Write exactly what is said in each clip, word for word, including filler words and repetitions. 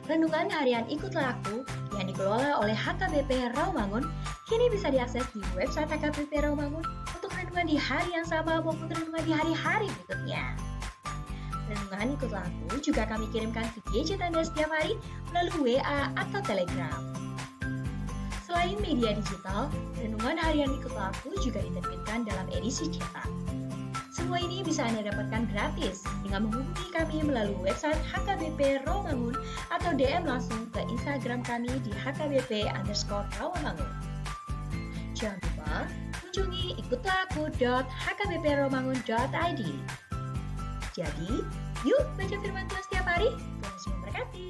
Renungan harian Ikutlah Aku yang dikelola oleh H K B P Rawamangun kini bisa diakses di website H K B P Rawamangun untuk renungan di hari yang sama maupun renungan di hari-hari berikutnya. Renungan Ikutlah Aku juga kami kirimkan ke gadget Anda setiap hari melalui W A atau Telegram. Selain media digital, renungan harian Ikutlah Aku juga diterbitkan dalam edisi cetak. Semua ini bisa Anda dapatkan gratis dengan menghubungi kami melalui website H K B P Rawamangun atau D M langsung ke Instagram kami di H K B P underscore Rawamangun. Jangan lupa kunjungi ikutlah aku dot H K B P rawamangun dot I D. Jadi, yuk baca firman Tuhan setiap hari. Tuhan Yesus memberkati.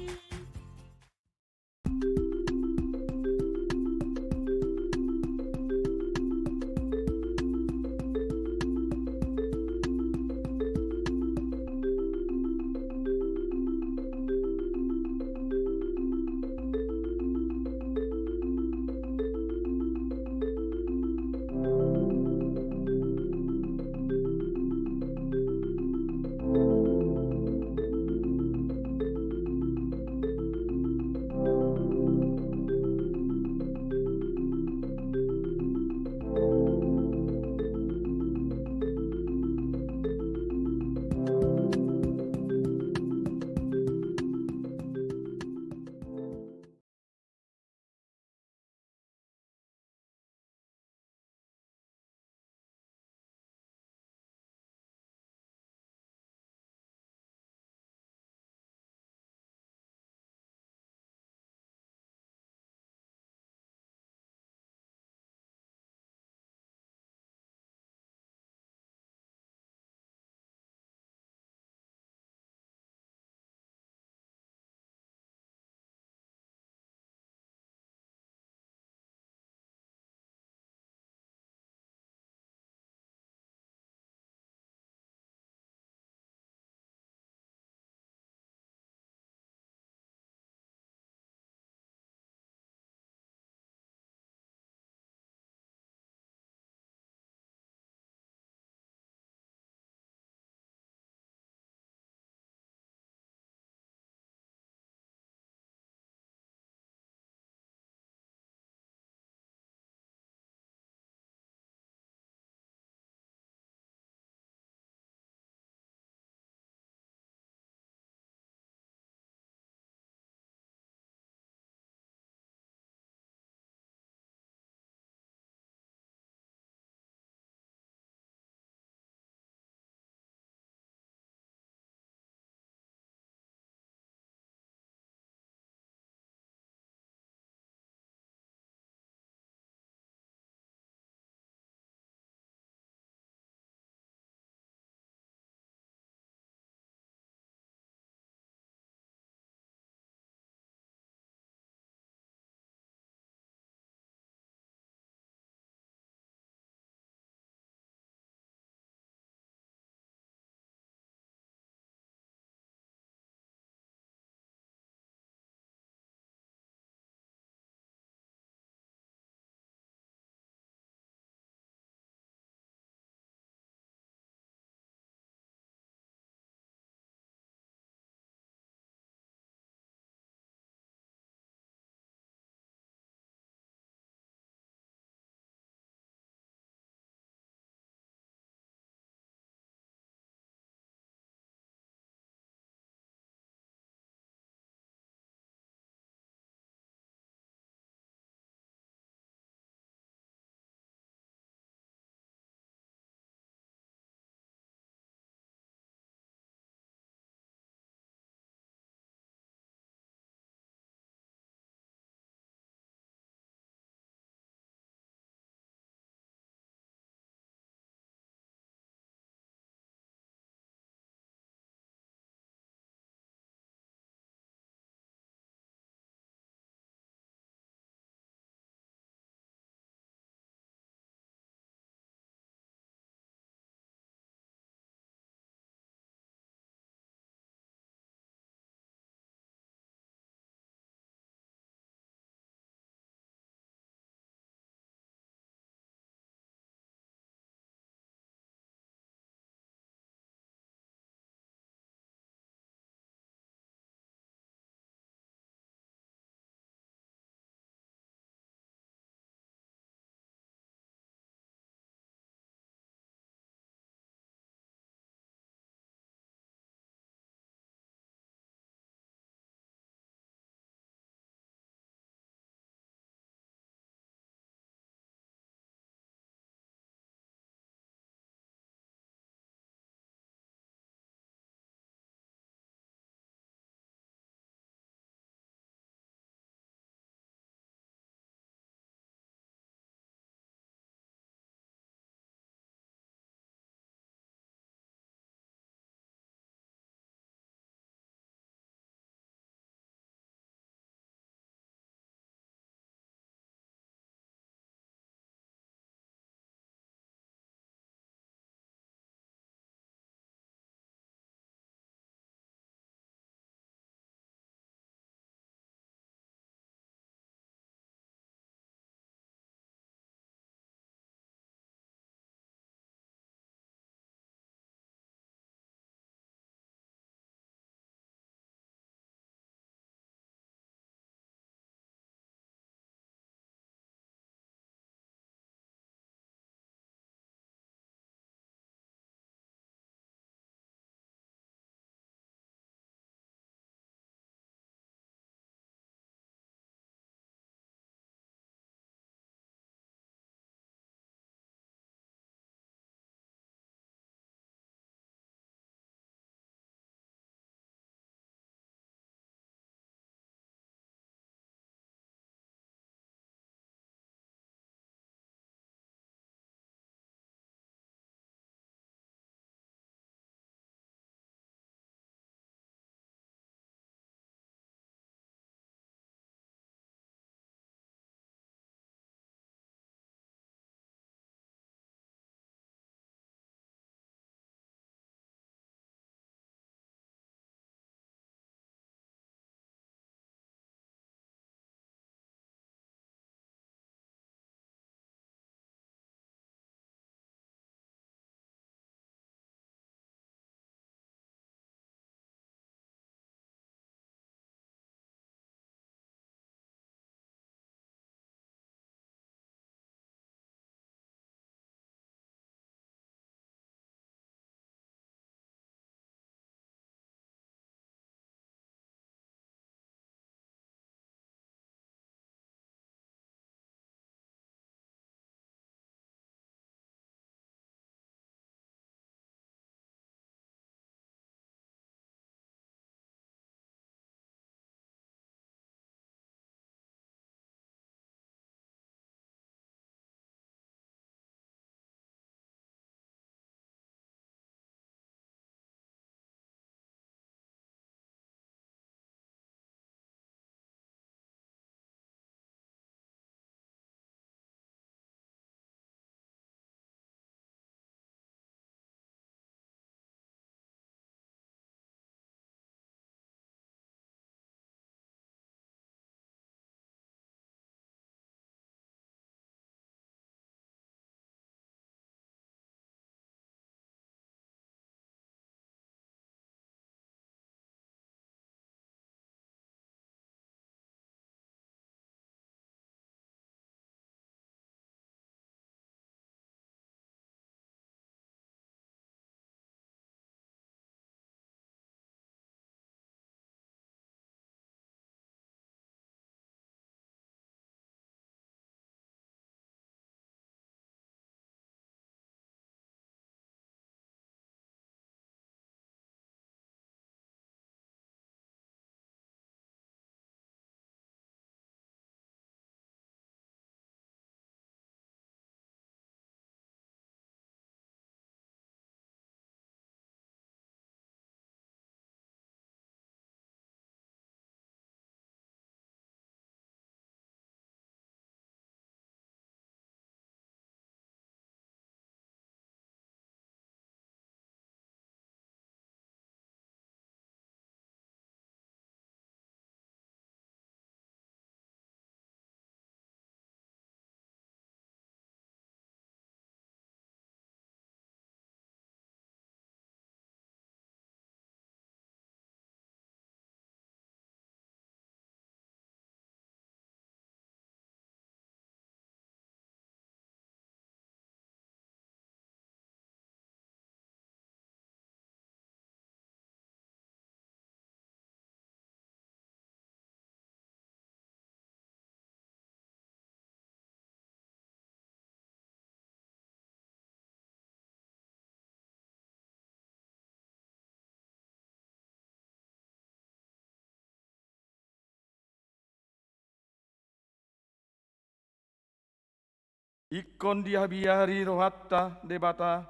Ingkon dihabiari rohanta Debata,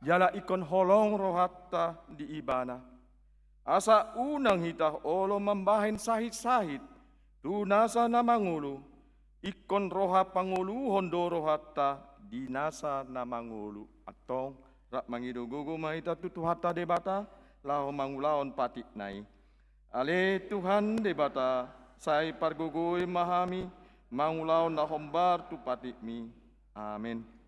jala ingkon holong rohanta di Ibana. Asa unang hita olo mambahen sahit-sahit tu nasa na mangolu, ingkon roha pangoluhon do rohanta di nasa na mangolu. Antong, rap mangido gogo ma hita tu Tuhanta Debata, laho mangulahon patikna i. Ale Tuhan Debata, sai pargogoi ma hami, mangulahon na hombar tu patikmi. Amen.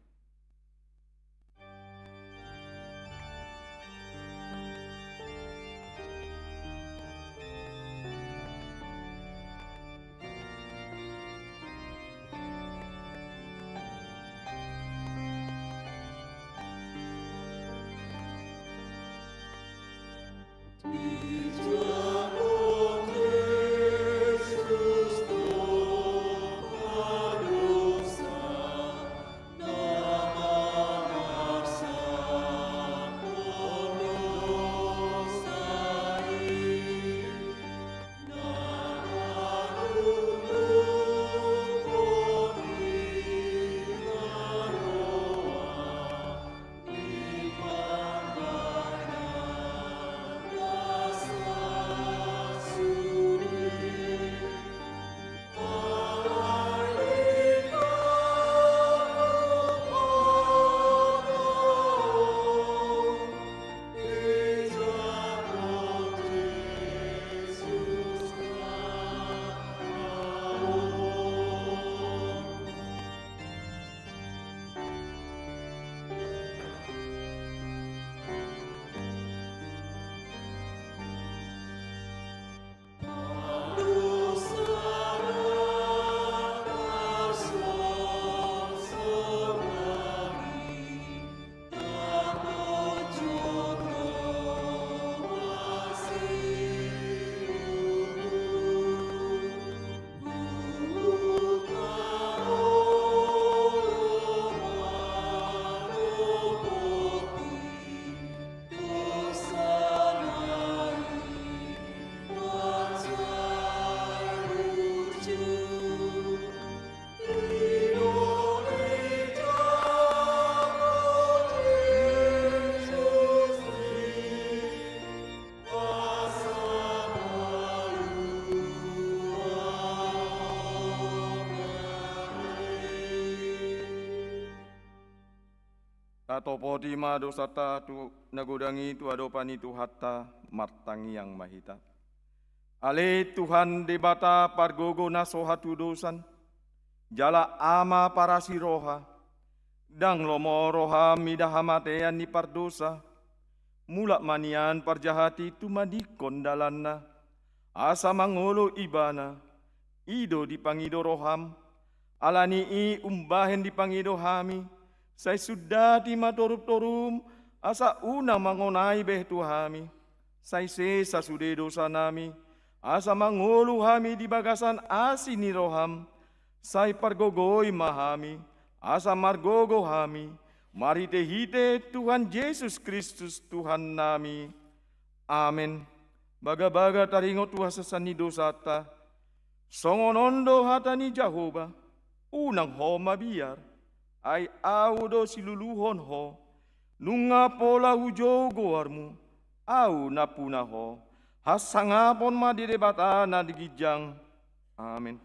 Tatopoti ma dosanta tu na godang i tu adopan ni Tuhanta, martangiang ma hita. Ale Tuhan Debata pargogo na so hatudosan, jala Ama parasi roha, ndang lomo roham mida hamatean ni pardosa, mulak ma nian parjahat i tumadingkon dalanna, asa mangolo ibana, i do dipangido roham, ala ni i umbahen dipangido hami, sai sundati ma torutorum, asa unang mangonai be tu hami, sai sesa sude dosanami, asa mangolu hami di bagasan asi ni roham, sai pargogoi ma hami, asa margogo hami, marhitehite Tuhan Jesus Kristus Tuhannami. Amen. Bagabaga taringot tu hasesaan ni dosanta. Songon on do hata ni Jahowa, unang ho mabiar, ai Ahu do siluluhon ho, nunga pola hujou goarmu, Ahu nampuna ho. Hasangapon ma di Debata na ginjang. Amen.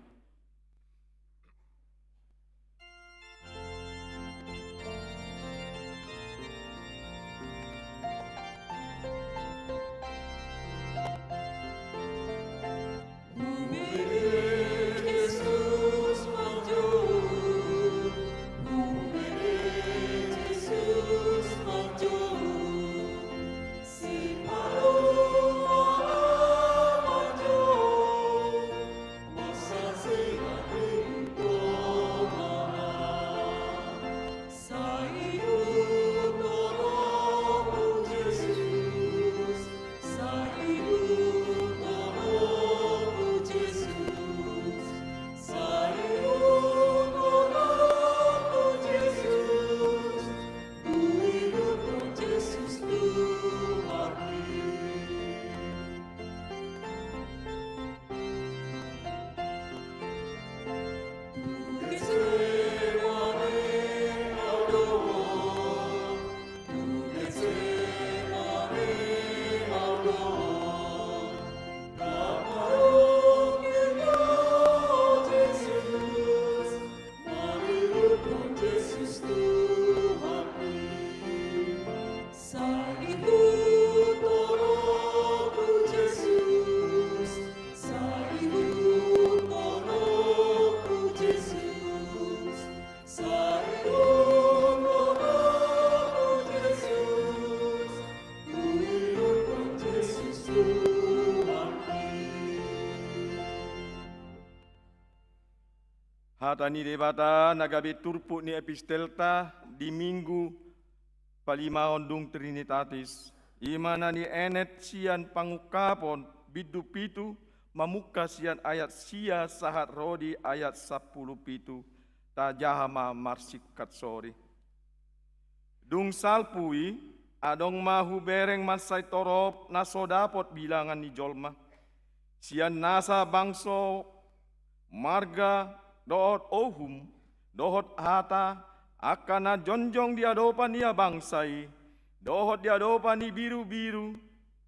Hata ni Debata na gabe turpuk ni epistelta di Minggu palimahon dung Trinitatis, i ma na nienet sian Pangungkapon bindu pitu, mamungka sian ayat sia sahat ro di ayat sampulu pitu. Tajaha ma marsingkat sori. Dung salpu i, adong ma hubereng mansai torop na so dapot bilangan ni jolma. Sian nasa bangso, marga, dohot uhum, dohot hata, angka na jongjong di adopan ni habangsa i, dohot di adopan ni birubiru,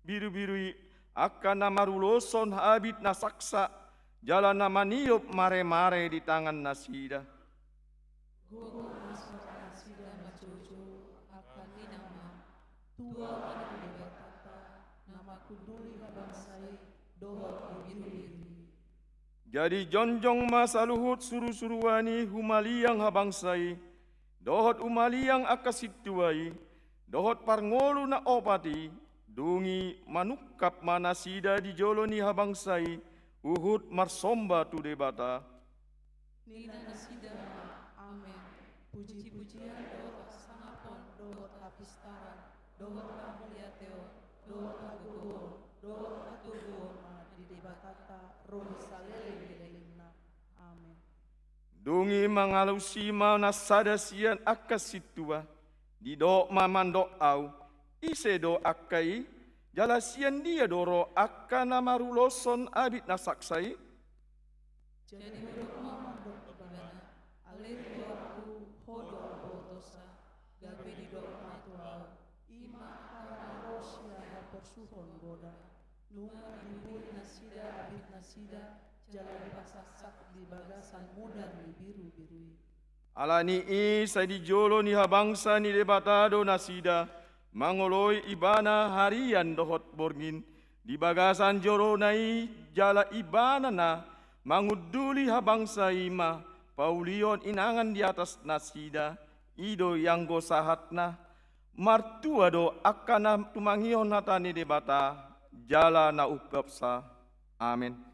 birubiru i, angka na maruloshon abit na saksak, jala na maniop maremare di tangan nasida. Gogo ma sora nasida manjouhjouh, angka ninna ma: Tua ma Debatanta, na manghunduli habangsa i dohot di birubiru i. Jadi jongjong ma saluhut surusuruan i humaliang habangsa i, dohot humaliang angka sintua i, dohot parngolu na opat i, dung i manungkap ma nasida di jolo ni habangsa i, huhut marsomba tu Debata. Ninna nasida ma: Amen. Pujipujian dohot hasangapon dohot hapistaran dohot hamauliateon dohot hagogoon dohot hatoguon ma di Debatanta ro di saleleng ni lelengna. Amen. Dung i mangalusi ma na sada sian angka sintua, didok ma mandok ahu: Ise do angka i? Jala sian dia do ro angka na maruloshon abit na saksak i? Jadi hudok ma mandok ibana: Ale tuanku, ho do botosa. Gabe didok ma tu ahu: I ma hata na ro sian haporsuhon godang. Nunga dibuin nasida abit nasida, jala dipasaksak di bagasan mudar ni birubiru i. Ala ni i sai di jolo ni habangsa ni Debata do nasida, mangoloi Ibana harian dohot borngin. Di bagasan jolona i jala Ibana na mangunduli habangsa i ma paulihon inangan di atas nasida. I do ianggo sahatna. Martua do angka na tumangihon hata ni Debata jala na umpeopsa. Amen.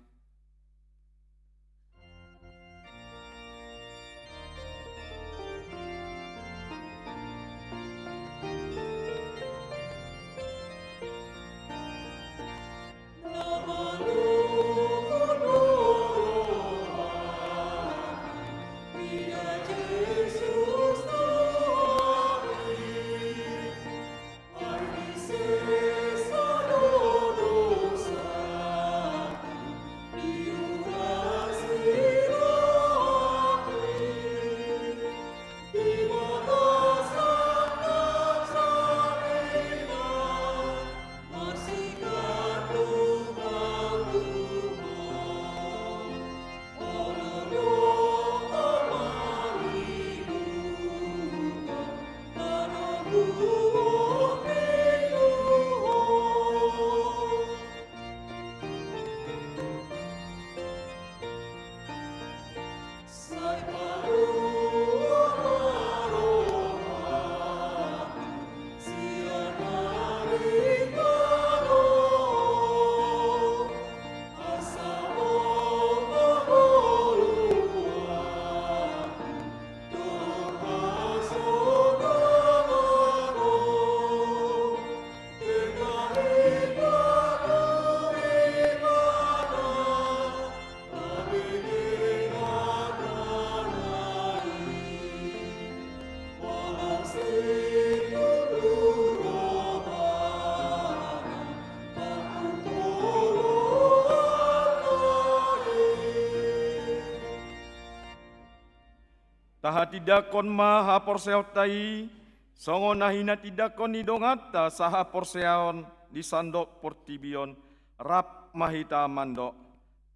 Tahatindangkon ma haporseaonta i, songon na hinatindangkon ni donganta sahaporseaon di sandok portibi on. Rap ma hita mandok: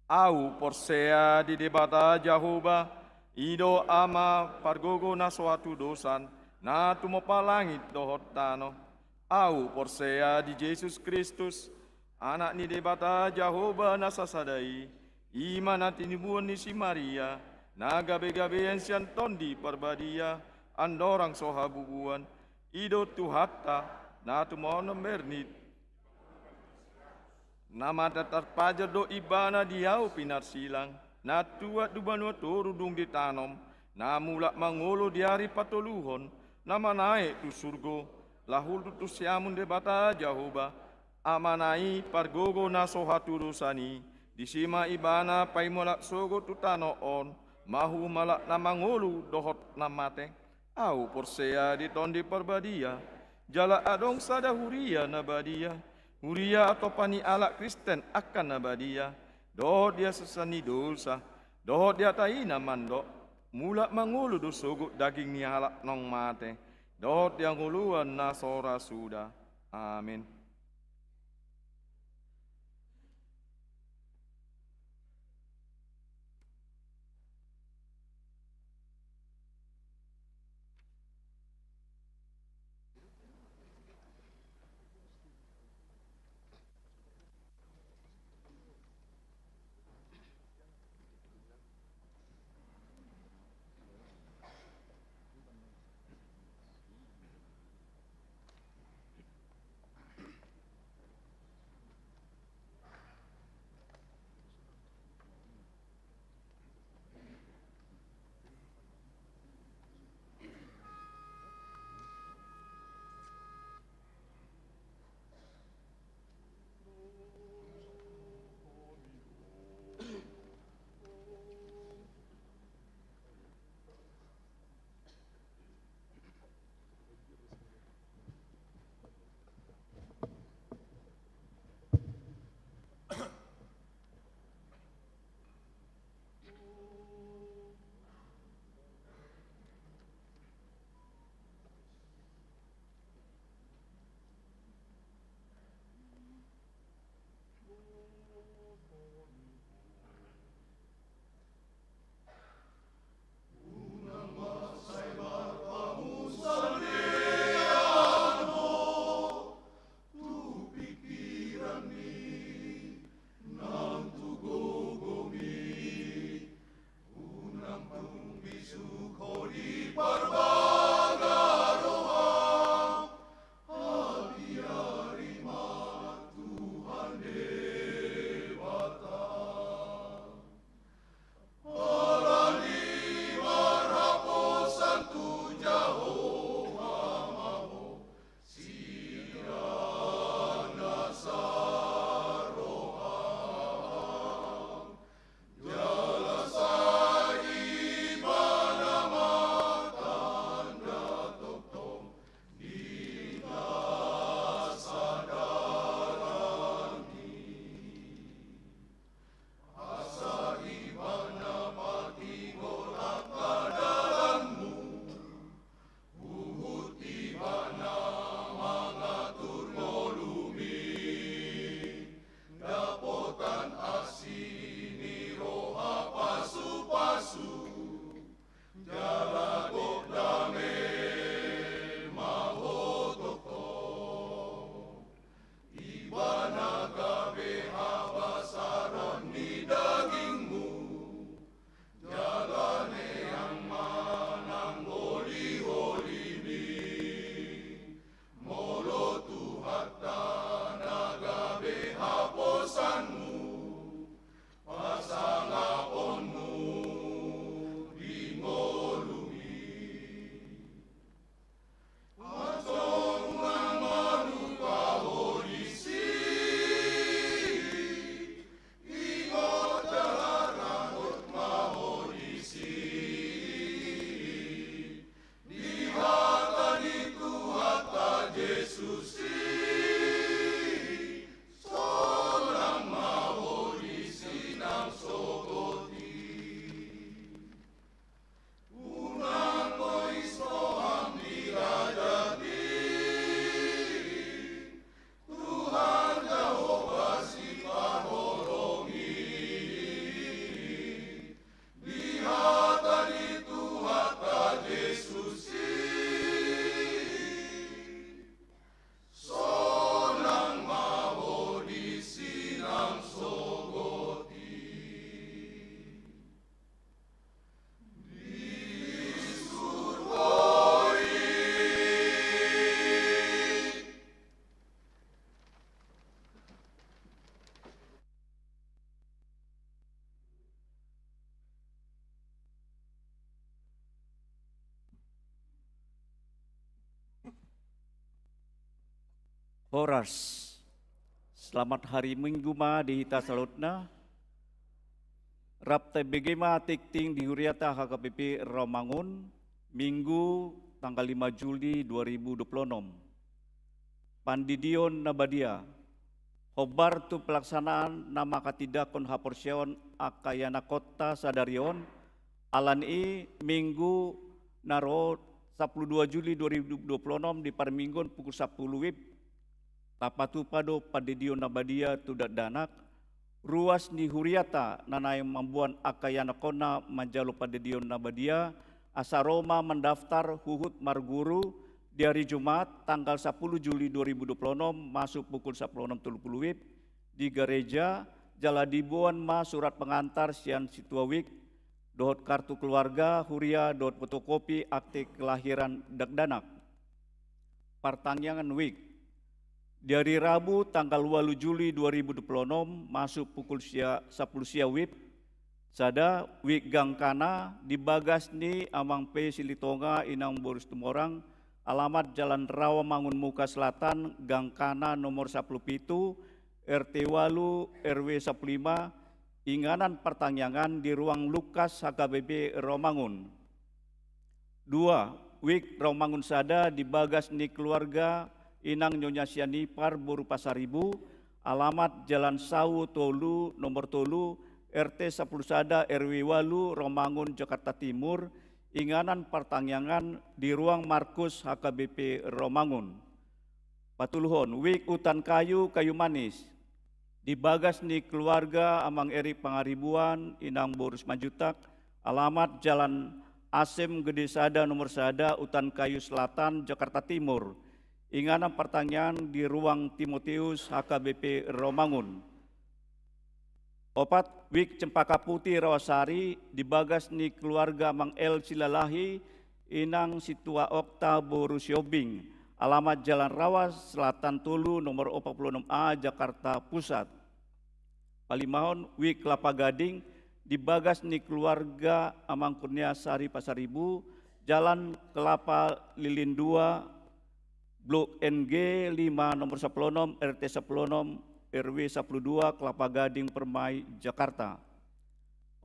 Ahu porsea di Debata Jahowa, i do Ama pargogo na so hatudosan, na tumompa langit dohot tano. Ahu porsea di Jesus Kristus, Anak ni Debata Jahowa na sasada i, i ma na tinibuan ni si Maria, na gabegabean sian Tondi Parbadia, andorang so habubuan. I do Tuhanta, na tumundalhon bernit. Na mata tarpajal do Ibana di ahu pinarsilang. na tuat di banua toru dung ditanom, na mulak mangolu di ari patoluhon, na manaek tu surgo, laho hundul tu siamun Debata Jahowa, Amana i pargogo na so hatudosan i, disi ma ibana paima halak sogot tu tano on, mahu halak na mangolu dohot na mate. Ahu porsea di Tondi Parbadia, jala adong sada huria na badia, huria atopa ni halak Kristen angka na badia, dohot di hasesaan ni dosa, dohot di hata i na mandok, mulak mangolu do sogot daging ni halak naung mate, dohot di hangoluan na so ra suda. Amin. Horas. Selamat hari Minggu ma di hita saluhutna. Rap tabege ma tingting di huriata H K B P Rawamangun, Minggu tanggal lima Juli dua ribu dua puluh enam. Pandidion na badia. Hombar tu pelaksanaan na manghatindanghon haporseaon angka ianakhonta sadari on, ala ni i Minggu na ro sampulu dua Juli dua ribu dua puluh enam di parmingguon pukul sampulu WIB, tapatupa do pandidion na badia tu dakdanak. Ruas ni huriata na naeng mamboan angka ianakhonna manjalo pandidion na badia, asa ro ma mandaftar huhut marguru di ari Jumat tanggal sampulu Juli dua ribu dua puluh enam masuk pukul sampulu onom tolu pulu WIB di gareja, jala diboan ma surat pengantar sian sintua WIK, dohot kartu keluarga, huria, dohot fotokopi akte kelahiran dakdanak. Partangiangan WIK. Di ari Rabu tanggal ualu Juli dua ribu dua puluh enam masuk pukul sia, sampulu sia WIB, sada, WIK Gangkana di bagas ni Amang P Silitonga Inang boru Situmorang, alamat Jalan Rawamangun Muka Selatan, Gangkana nomor sampulu pitu, R T ualu, R W sampulu lima, inganan partangiangan di ruang Lukas H K B P Rawamangun. Dua, WIK Rawamangun sada di bagas ni keluarga Inang Nyonya Sianipar boru Pasaribu, alamat Jalan Sawu tolu, nomor tolu, R T sampulu sada, R W ualu, Rawamangun, Jakarta Timur, inganan partangiangan di ruang Markus H K B P Rawamangun. Patoluhon, WIK Utan Kayu, Kayu Manis. Di bagas ni keluarga Amang Erik Pangaribuan, Inang boru Simanjuntak, alamat Jalan Asem Gede sada nomor sada, Utan Kayu Selatan, Jakarta Timur. Inganan partangiangan di ruang Timotius H K B P Rawamangun. Opat, WIK Cempaka Putih Rawasari di bagas ni keluarga Amang L Silalahi, Inang Sintua Okta boru Sihombing, alamat Jalan Rawa Selatan tolu, nomor opat pulu onom A, Jakarta Pusat. Palimahon, WIK Kelapa Gading di bagas ni keluarga Amang Kurnia Sari Pasaribu, Jalan Kelapa Lilin dua, Blok N G lima, nomor sampulu onom, R T sampulu onom, R W sampulu dua, Kelapa Gading, Permai, Jakarta.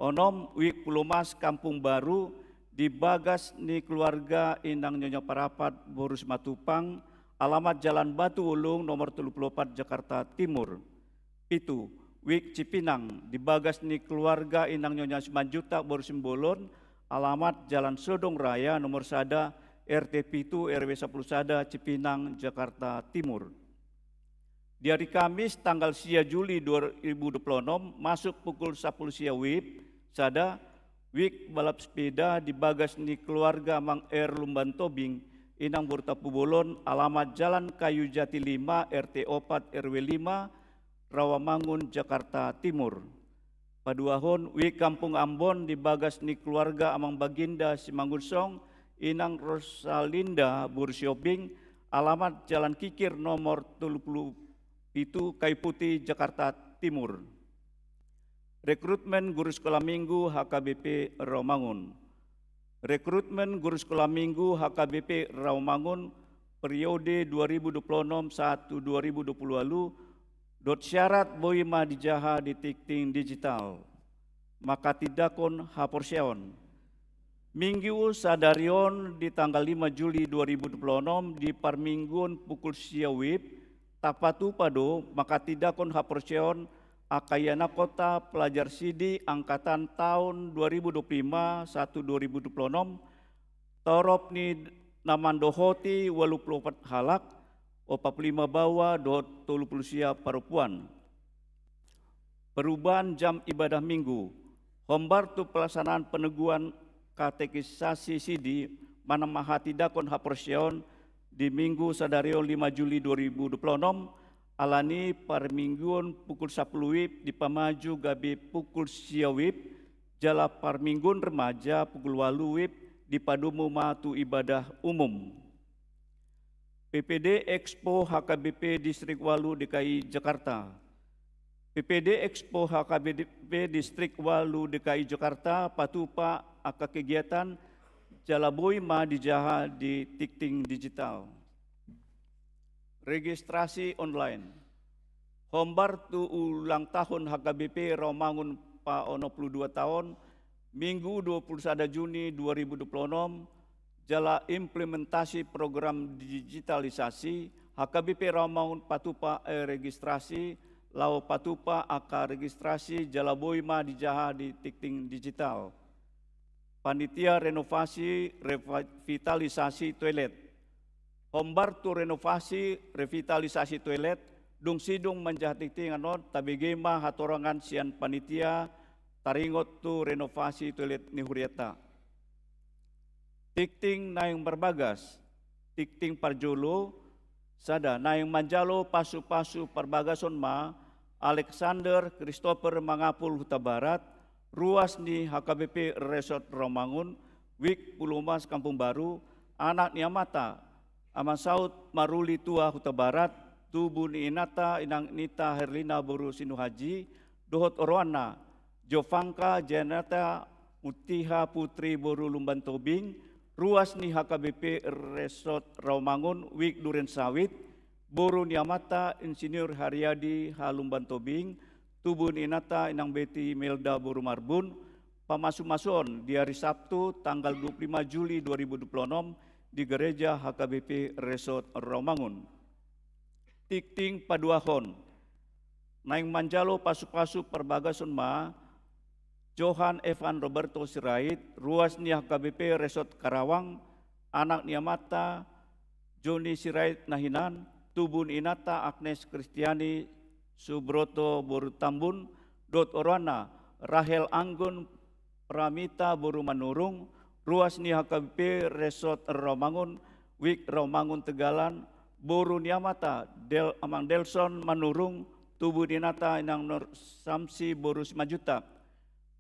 Onom, WIK Pulomas Kampung Baru di bagas ni keluarga Inang Nyonya Parapat boru Simatupang, alamat Jalan Batu Ulung, nomor tolu pulu opat, Jakarta Timur. Pitu, WIK Cipinang di bagas ni keluarga Inang Nyonya Simanjuntak boru Simbolon, alamat Jalan Sodong Raya nomor sada, R T pitu, R W sampulu sada, Cipinang, Jakarta Timur. Di ari Kamis tanggal sia Juli dua ribu dua puluh onom masuk pukul sampulu sia WIB, sada, WIK Balap Sepeda di bagas ni keluarga Amang R Lumban Tobing, Inang boru Tampubolon, alamat Jalan Kayu Jati lima, R T opat, R W lima, Rawamangun, Jakarta Timur. Paduahon, WIK Kampung Ambon di bagas ni keluarga Amang Baginda Simangunsong, Inang Rosalinda boru Sihombing, alamat Jalan Kikir nomor tolu pulu pitu, Kayu Putih, Jakarta Timur. Rekrutmen guru sekolah minggu H K B P Rawamangun. Rekrutmen guru sekolah minggu H K B P Rawamangun periode dua ribu dua puluh onom sahat tu dua ribu dua puluh ualu, dohot syarat boi ma dijaha di tingting digital. Manghatindanghon haporseaon. Minggu sadari on di tanggal lima Juli dua ribu dua puluh onom di parmingguon pukul sia WIB, tapatupa do manghatindanghon haporseaon angka ianakhonta pelajar sidi angkatan taon dua ribu dua puluh lima sahat tu dua ribu dua puluh onom, torop ni na mandohoti ualu pulu opat halak, opat pulu lima baoa dohot tolu pulu sia parompuan. Perubahan jam ibadah minggu. Hombar tu pelaksanaan peneguhan katekisasi sidi manang manghatindanghon haporseaon di minggu sadari on lima Juli dua ribu dua puluh onom, ala ni parmingguon pukul sampulu WIB dipamaju gabe pukul sia WIB, jala parmingguon remaja pukul ualu WIB dipadomu ma tu ibadah umum. P P D Expo H K B P Distrik ualu D K I Jakarta. P P D Expo H K B P Distrik ualu D K I Jakarta patupa angka kegiatan jala boi ma dijaha di tingting digital. Registrasi online. Hombar tu ulang tahun H K B P Rawamangun pa onom pulu dua taon, Minggu dua pulu sada Juni dua ribu dua pulu onom, jala implementasi program digitalisasi, H K B P Rawamangun patupa e-registrasi, laho patupa angka registrasi jala boi ma dijaha di tingting digital. Panitia renovasi revitalisasi toilet. Hombar tu renovasi revitalisasi toilet, dung sidung manjaha tingtingan on tabege ma hatorangan sian panitia taringot tu renovasi toilet ni huriata. Tingting naeng marbagas. Tingting parjolo, sada, naeng manjalo pasupasu parbagason ma Alexander Christopher Mangapul Hutabarat, ruas ni H K B P Resort Rawamangun, Wijk Pulomas Kampung Baru, anak ni amanta, Amansaut Maruli Tua Hutabarat, tubu ni inanta Inang Nita Herlina boru Sinuhaji, dohot oroanna, Jovangka Janeta Mutiha Putri boru Lumban Tobing, ruas ni H K B P Resort Rawamangun, Wijk Duren Sawit, boru ni amanta Insinyur Haryadi H Lumban Tobing, tubu ni inanta Inang Beti Melda boru Marbun, pamasumasuon di ari Sabtu tanggal dua pulu lima Juli dua ribu dua pulu onom di Gereja H K B P Resort Rawamangun. Tingting paduahon. Naeng manjalo pasupasu parbagason ma Johan Evan Roberto Sirait, ruas ni H K B P Resort Karawang, anak ni amanta Joni Sirait na hinan, tubu ni inanta Agnes Kristiani Subroto boru Tambun, dohot oroanna Rahel Anggun Pramita boru Manurung, ruas ni H K B P Resort Rawamangun, Wijk Rawamangun Tegalan, boru ni amanta Del, Amang Delson Manurung, tubu ni inanta Inang Nur Samsi boru Simanjuntak.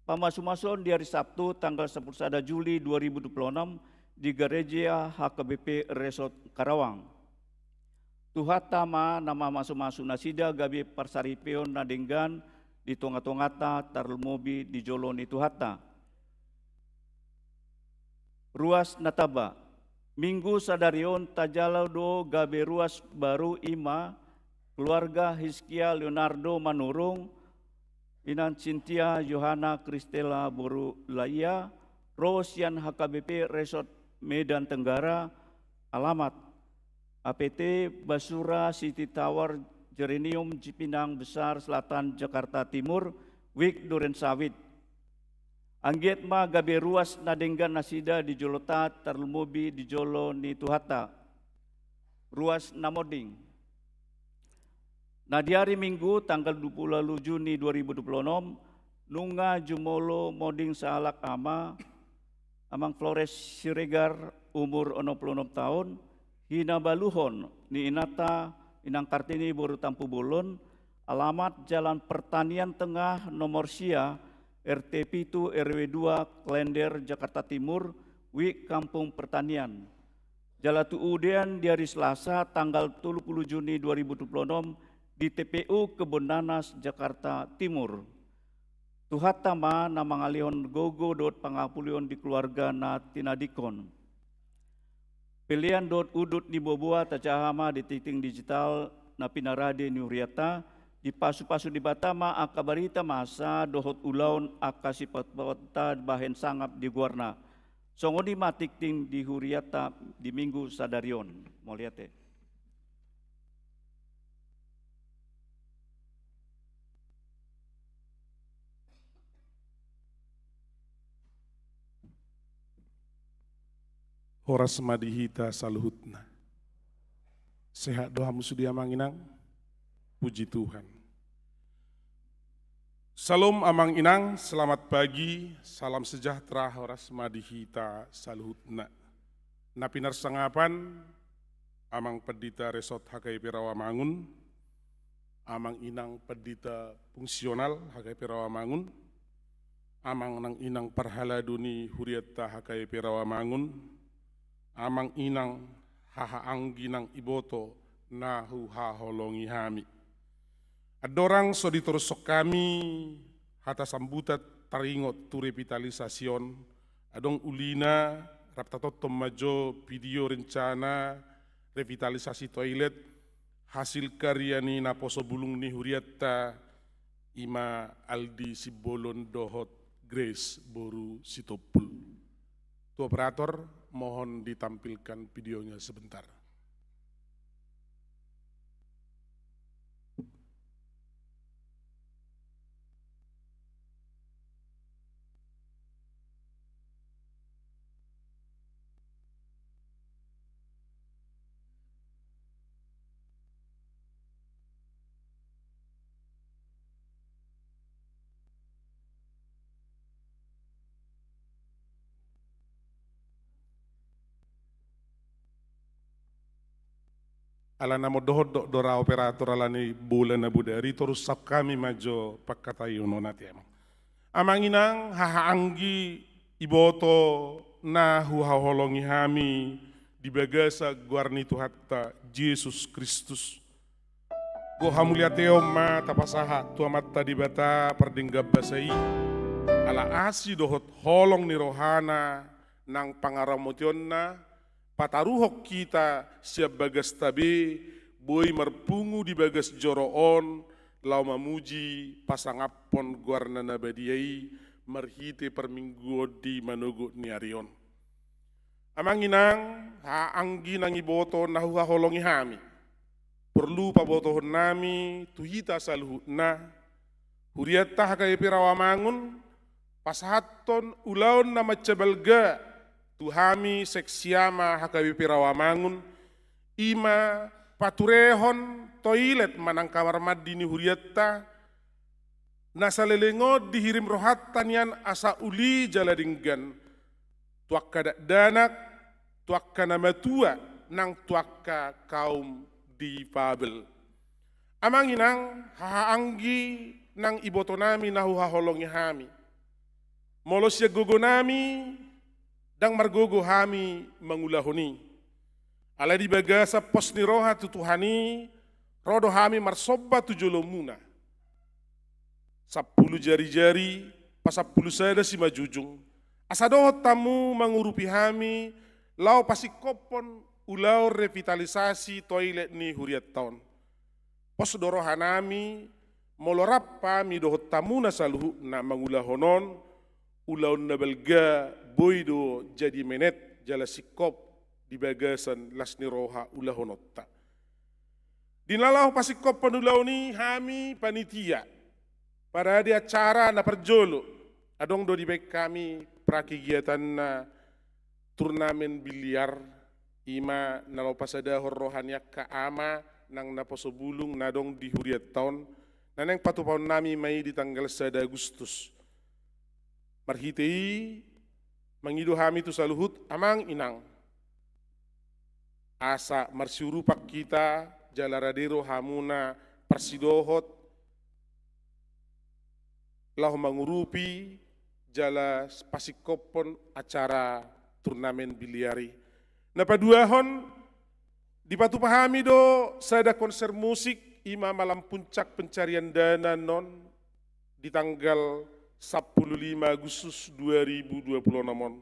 Pamasumasuon di ari Sabtu tanggal sampulu sada Juli dua ribu dua pulu onom di Gereja H K B P Resort Karawang. Tuhanta ma na mamasumasu nasida gabe parsaripeon na denggan di tongatonganta, tarlumobi di jolo ni Tuhanta. Ruas na tamba. Minggu sadari on tajalo do gabe ruas baru, i ma keluarga Hizkia Leonardo Manurung, Inang Cynthia Yohana Kristela boru Laia, ro sian H K B P Resort Medan Tenggara, alamat A P T Basura City Tower Geranium, Cipinang Besar Selatan, Jakarta Timur, Wijk Duren Sawit. Anggiat ma gabe ruas na denggan nasida di jolota, tarlumobi di jolo ni Tuhanta. Ruas na monding. Na di ari Minggu tanggal dua pulu ualu Juni dua ribu dua pulu onom, nunga jumolo monding sahalak ama, Amang Flores Siregar, umur onom pulu onom taon, hinabaluhon ni inanta Inang Kartini boru Tampubolon, alamat Jalan Pertanian Tengah nomor sia, R T pitu, R W dua, Klender, Jakarta Timur, Wijk Kampung Pertanian. Jala tu udean di ari Selasa tanggal tolu pulu Juni dua ribu dua pulu onom di T P U Kebon Nanas, Jakarta Timur. Tuhanta ma na mangalehon gogo dohot pangapulion di keluarga na tinadingkon. Pelean dohot udut ni boaboa tajaha ma di tingting digital na pinarade ni huriata, dipasupasu Debata ma angka barita masa dohot ulaon angka sipasahatonta bahen sangap di goarna. Songon i ma tingting di huriata di Minggu sadari on. Mauliate. Horas ma di hita saluhutna. Sehat do hamu sude, Amang Inang? Puji Tuhan. Salom, Amang Inang, selamat pagi, salam sejahtera, horas ma di hita saluhutna. Na pinarsangapan, Amang Pendeta Resort H K B P Rawamangun, Amang Inang Pendeta Fungsional H K B P Rawamangun, Amang nang Inang parhalado ni huriata H K B P Rawamangun, Amang Inang haha anggi nang iboto na huhaholongi hami. Andorang so ditorushon hami hata sambutan taringot tu revitalisasi on, adong ulina rap tatonton ma jo video rencana revitalisasi toilet hasil karya ni naposo bulung ni hurianta, i ma Aldi Simbolon dohot Grace boru Sitompul. Tu operator, mohon ditampilkan videonya sebentar. Ala na mondok-ondok do ra operator ala ni bola na bodari, torus saut hami ma jo pangkataion on, ate amang. Amang inang, haha anggi, iboto na huhaholongi hami di bagasan goar ni Tuhanta Jesus Kristus. Goar hamuliateon ma tapasahat tu Amanta Debata pardenggan basa i, ala asi dohot holong ni rohana nang pangaramotionna, pataruhon hita sian bagasta be, boi marpungu di bagas joro on, laho mamuji pasangaphon goarna na badia i, marhite parmingguon di manogot ni ari on. Amang inang, haha anggi nang iboto na huhaholongi hami. Porlu pabotohon nami tu hita saluhutna, hurianta H K B P Rawamangun, pasahathon ulaon na mansai balga tu hami seksi ama H K B P Rawamangun, i ma paturehon toilet manang kamar mandi ni hurianta, na saleleng on dihirim rohanta nian asa uli jala denggan tu angka dakdanak, tu angka na matua, nang tu angka kaum difabel. Amang inang, haha anggi nang iboto nami na huhaholongi hami. Molo sian gogo nami, ndang margogo hami mangulahon i. Alai di bagasan pos ni roha tu Tuhan i, ro do hami marsomba tu jolomuna. Sampulu jari-jari, pasampulu sada simanjujung. Asa dohot hamu mangurupi hami, laho pasingkophon ulaon revitalisasi toilet ni hurianta on. Pos do roha nami, molo rap hami dohot hamuna saluhutna mangulahon on, ulaon na balga boi do jadi menet jala singkop di bagasan las ni roha ulahononta. Di na laho pasingkophon ulaon i hami panitia, parade acara na parjolo, adong do dibaen hami prakegiatanna turnamen biliar, i ma na laho pasadahon roha ni angka ama nang naposo bulung na adong di hurianta on, na naeng patupaon nami ma i di tanggal sada Agustus. Marhite i, mangido hami tu saluhut amang inang, asa marsiurupan hita jala rade rohamuna parsidohot laho mangurupi jala pasingkophon acara turnamen biliar i. Na paduahon, dipatupa hami do sada konser musik, i ma malam puncak pencarian dana non di tanggal sampulu lima Agustus dua ribu dua puluh enam on.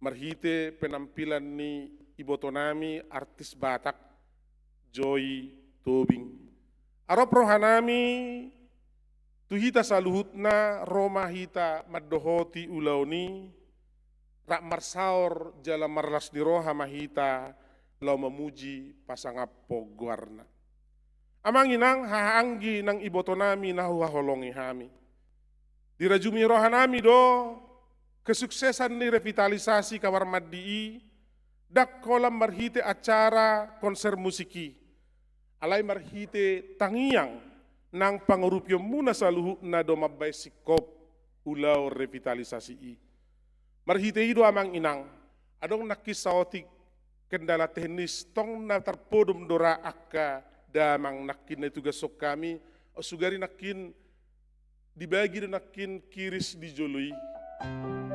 Marhite penampilan ni iboto nami artis Batak, Joy Tobing. Arop roha nami tu hita saluhutna, ro ma hita mandohoti ulaon i, rap marsaor jala marlas ni roha ma hita laho mamuji pasangaphon goarna. Amang inang, haha anggi nang iboto nami na huhaholongi hami. Dirajumi roha nami do kesuksesan ni revitalisasi kamar mandi i, ndang holan marhite acara konser musik i, alai marhite tangiang nang pangurupionmuna saluhutna do mambaen singkop ulaon revitalisasi i. Marhite i do amang inang, adong nangkin saotik kendala teknis, tong na tarpodom do ra angka damang nangkin na itugashon hami, sugari nangkin dibagi do nangkin kiris di jolo i,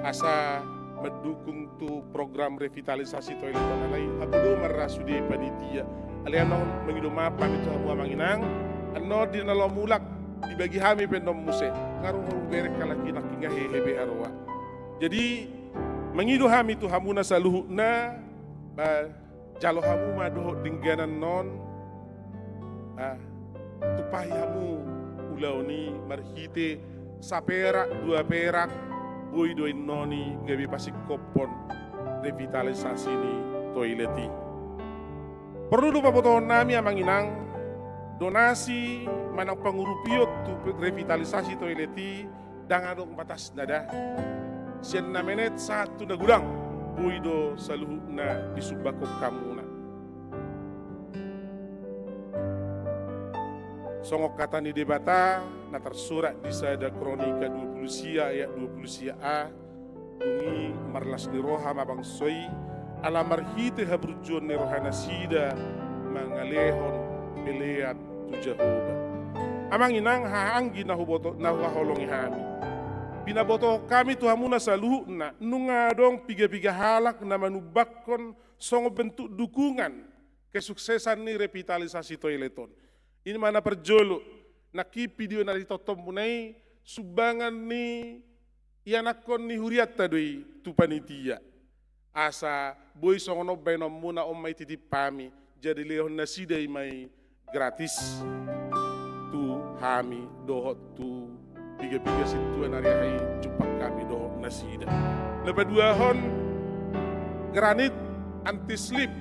asa mandukung tu program revitalisasi toilet on, alai hamu do marra sude panitia. Alai annon mangido maaf hami tu hamu amang inang, annon di na laho mulak dibagi hami pe annon muse, nga ro hubereng halak i nangkin nga hehe be haroa. Jadi mangido hami tu hamuna saluhutna, ba jalo hamu ma dohot dengganan non, tumpahi hamu ulaon i marhite saperak dua perak, boi do innon i gabe pasingkophon revitalisasi ni toilet i. Porlu do pabotohon nami, amang inang, donasi manang pangurupion tu revitalisasi toilet i ndang adong batasna da. Sian na menet sahat tu na godang, boi do saluhutna disumbanghon hamuna. Songon hata ni Debata na tarsurat di sada Kronika dua pulu sia ayat dua pulu sia a, dung i marlas ni roha ma bangso i, ala marhite haburjuon ni rohanasida mangalehon pelean tu Jahowa. Amang inang, haha anggi na huboto, na huhaholongi hami. Pinabotohon hami tu hamuna saluhutna, nunga adong piga-piga halak na manumbangkon songon bentuk dukungan kesuksesan ni revitalisasi toilet on. I ma na parjolo, nangkin video na ditontonmuna i, sumbangan ni ianakhon ni hurianta do i tu panitia. Asa boi songon on baenonmuna, on ma i titip hami, jadi lehon nasida i ma i gratis tu hami dohot tu piga-piga sintua na ri aha i jumpang hami dohot nasida. Na paduahon, granit anti slip.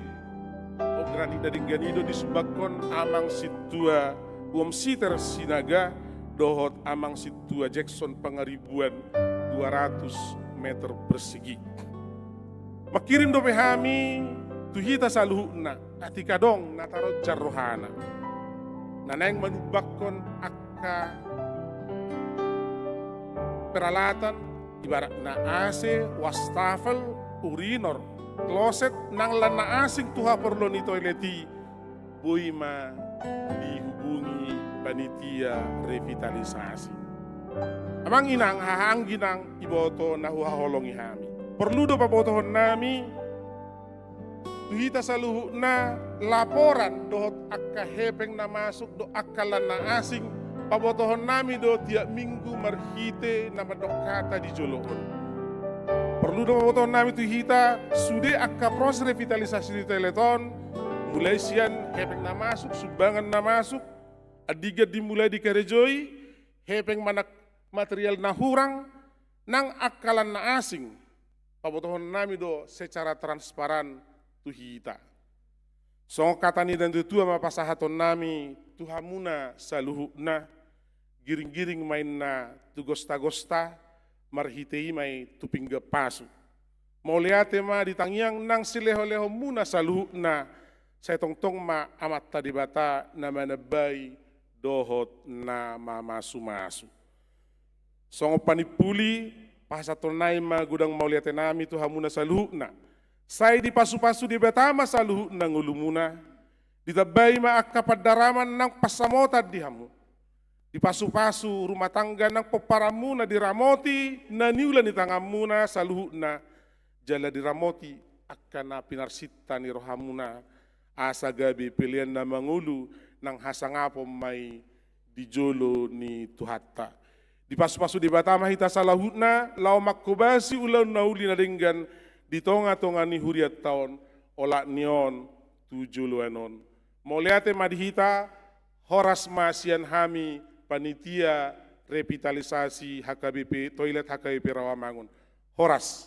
O, granit na denggan i do disumbanghon amang sintua Uom Siter Sinaga dohot amang sintua Jackson Pangaribuan, dua ratus meter persegi. Mangkirim dope hami tu hita saluhutna, atik adong na taronjar rohana, na naeng manumbangkon angka peralatan, ibaratna A C, wastafel, urinor, kloset, nang lan na asing tu haporluan ni toilet i, boi ma dihubungi panitia revitalisasi. Amang inang, haha anggi nang iboto na huhaholongi hami. Porlu do pabotohon nami tu hita saluhutna laporan dohot angka hepeng na masuk dohot angka lan na asing, pabotohon nami do tiap minggu marhite na mandok hata di jolo on. Porlu do pabotohon nami tu hita sude angka proses revitalisasi di toilet on, mulai sian hepeng na masuk, sumbangan na masuk, andigan dimulai dikarejoi, hepeng manang material na hurang, nang angka lan na asing, pabotohon nami do secara transparan tu hita. Songon hata ni natuatua ma pasahaton nami tu hamuna saluhutna, giringgiring ma inna tu gostagosta, marhite i ma i tu pinggan pasu. Mauliate ma di tangiang nang silehonlehonmuna saluhutna, sai tongtong ma Amanta Debata na manambai dohot na mamasumasu. Songon panimpuli, pasahaton nami ma godang mauliate nami tu hamuna saluhutna. Sai dipasupasu Debata ma saluhutna ngolumuna. Ditambai ma angka pandaraman nang pansamotan di hamu. Dipasupasu rumah tangga nang pomparanmuna diramoti na niula ni tanganmuna saluhutna. Jala diramoti angka na pinarsinta ni rohamuna, asa gabe pelean na mangolu nang hasangapon ma i di jolo ni Tuhanta. Dipasupasu Debata ma hita saluhutna laho manghobasi ulaon na uli na denggan di tongatonga ni hurianta on, olat ni on tu joloan on. Mauliate ma di hita, horas ma sian hami panitia revitalisasi H K B P, toilet H K B P Rawamangun. Horas.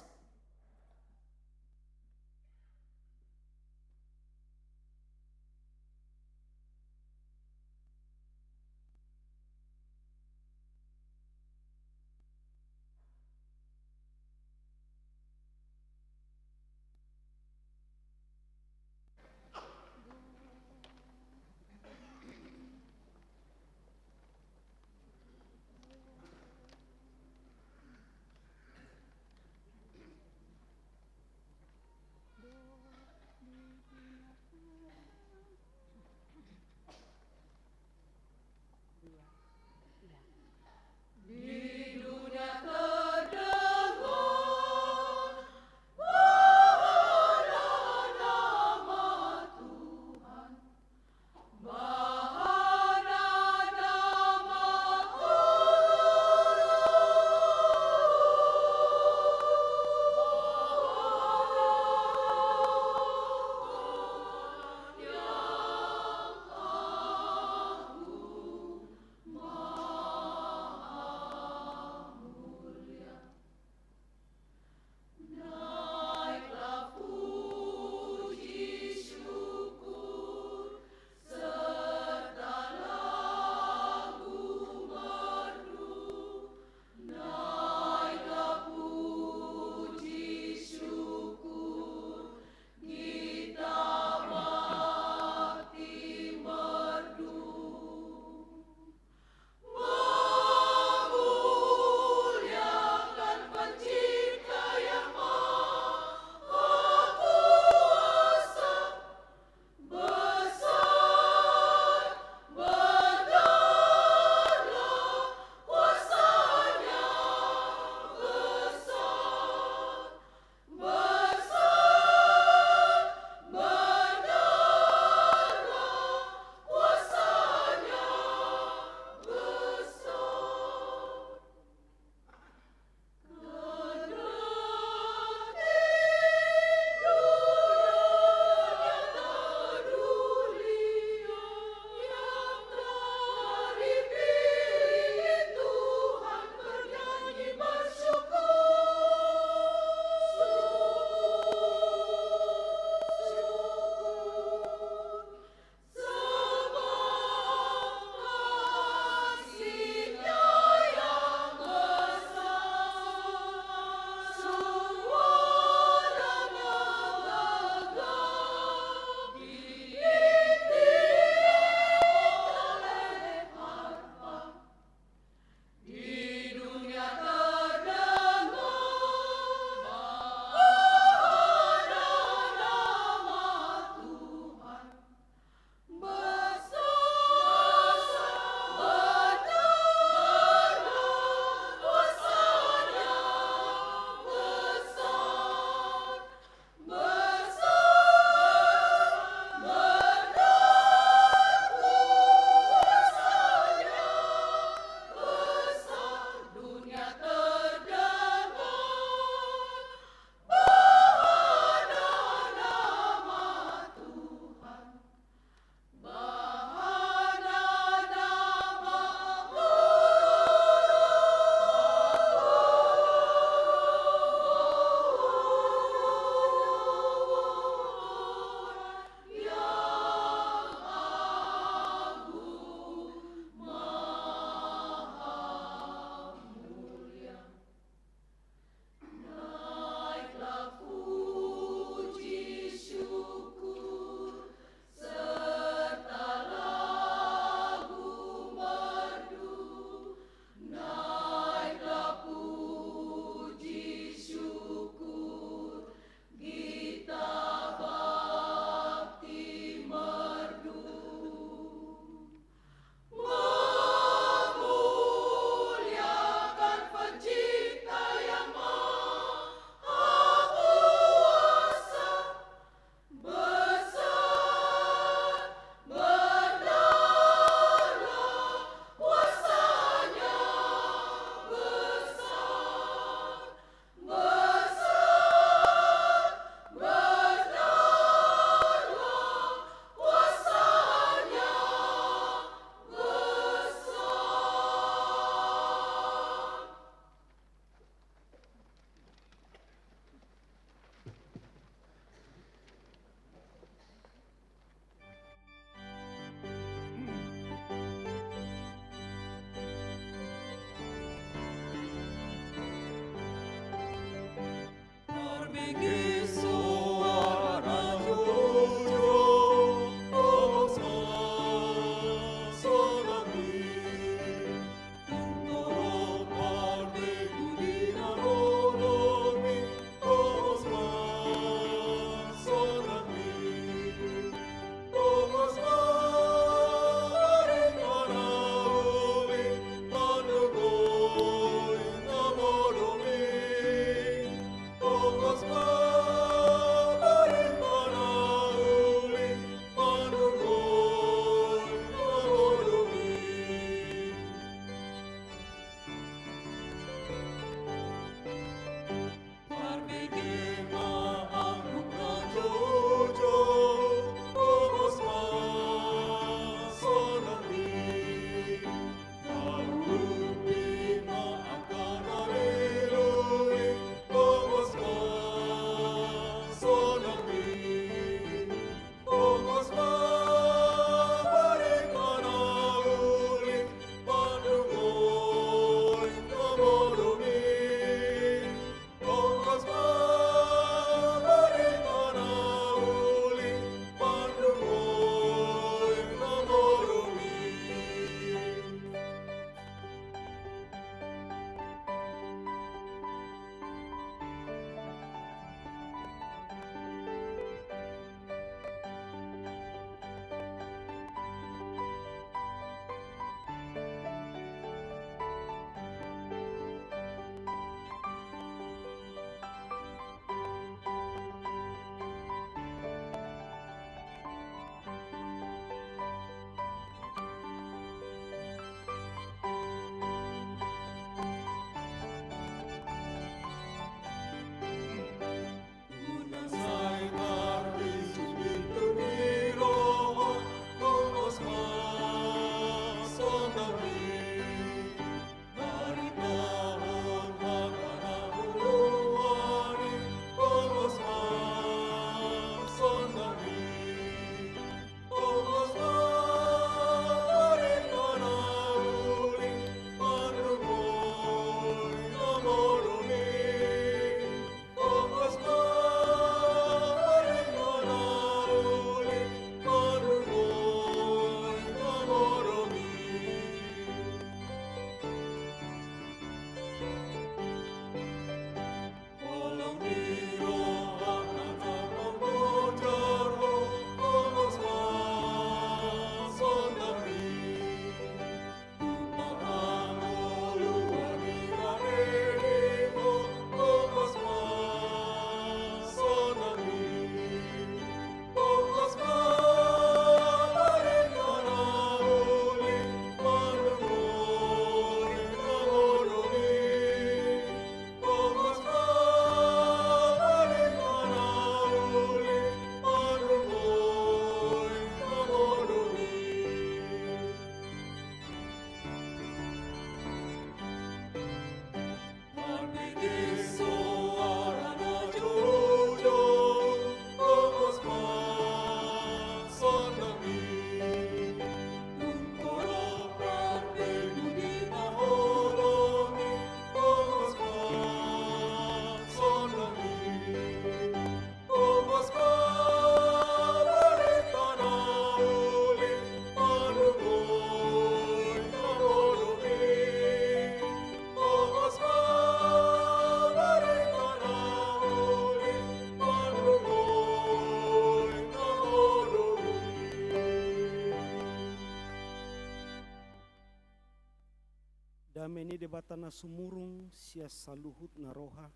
Dame ni Debata na sumurung sian saluhut na roha,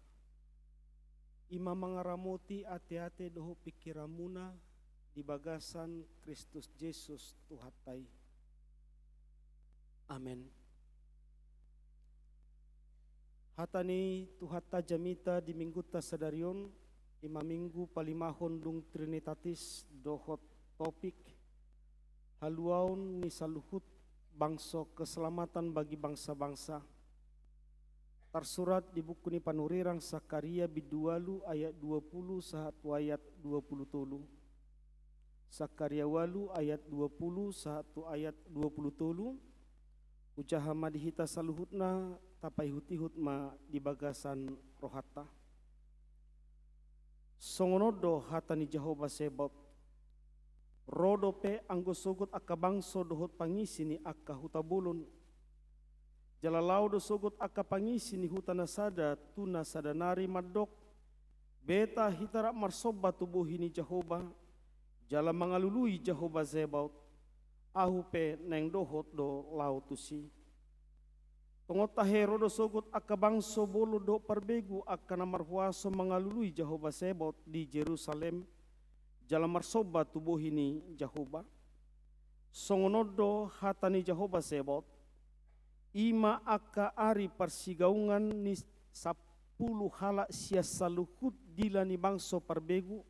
i ma mangaramoti ateate dohot pingkiranmuna di bagasan Kristus Jesus Tuhanta i. Amen. Hata ni Tuhanta jamita di minggunta sadari on, i ma minggu palimahon dung Trinitatis dohot topik haluaon ni saluhut bangso, keselamatan bagi bangsa-bangsa. Tarsurat di buku ni panurirang Sakaria bindu ualu ayat dua pulu sahat tu ayat dua pulu tolu. Sakaria ualu ayat dua pulu sahat tu ayat dua pulu tolu. Hujaha ma di hita saluhutna, tapaihut-ihut ma di bagasan rohanta. Songon on do hata ni Jahowa Zebaot: Ro dope anggo sogot angka bangso dohot pangisi ni angka huta bolon, jala laho do sogot angka pangisi ni huta na sada tu na sada nari mandok: Beta hita rap marsomba tu bohi ni Jahowa, jala mangalului Jahowa Zebaot. Ahu pe naeng dohot do laho tusi. Tongon tahe ro do sogot angka bangso bolon dohot parbegu angka na marhuaso mangalului Jahowa Zebaot di Jerusalem, jala marsomba tu bohi ni Jahowa. Songon on do hata ni Jahowa Zebaot: I ma angka ari parsigaungan ni sampulu halak sian saluhut dila ni bangso parbegu,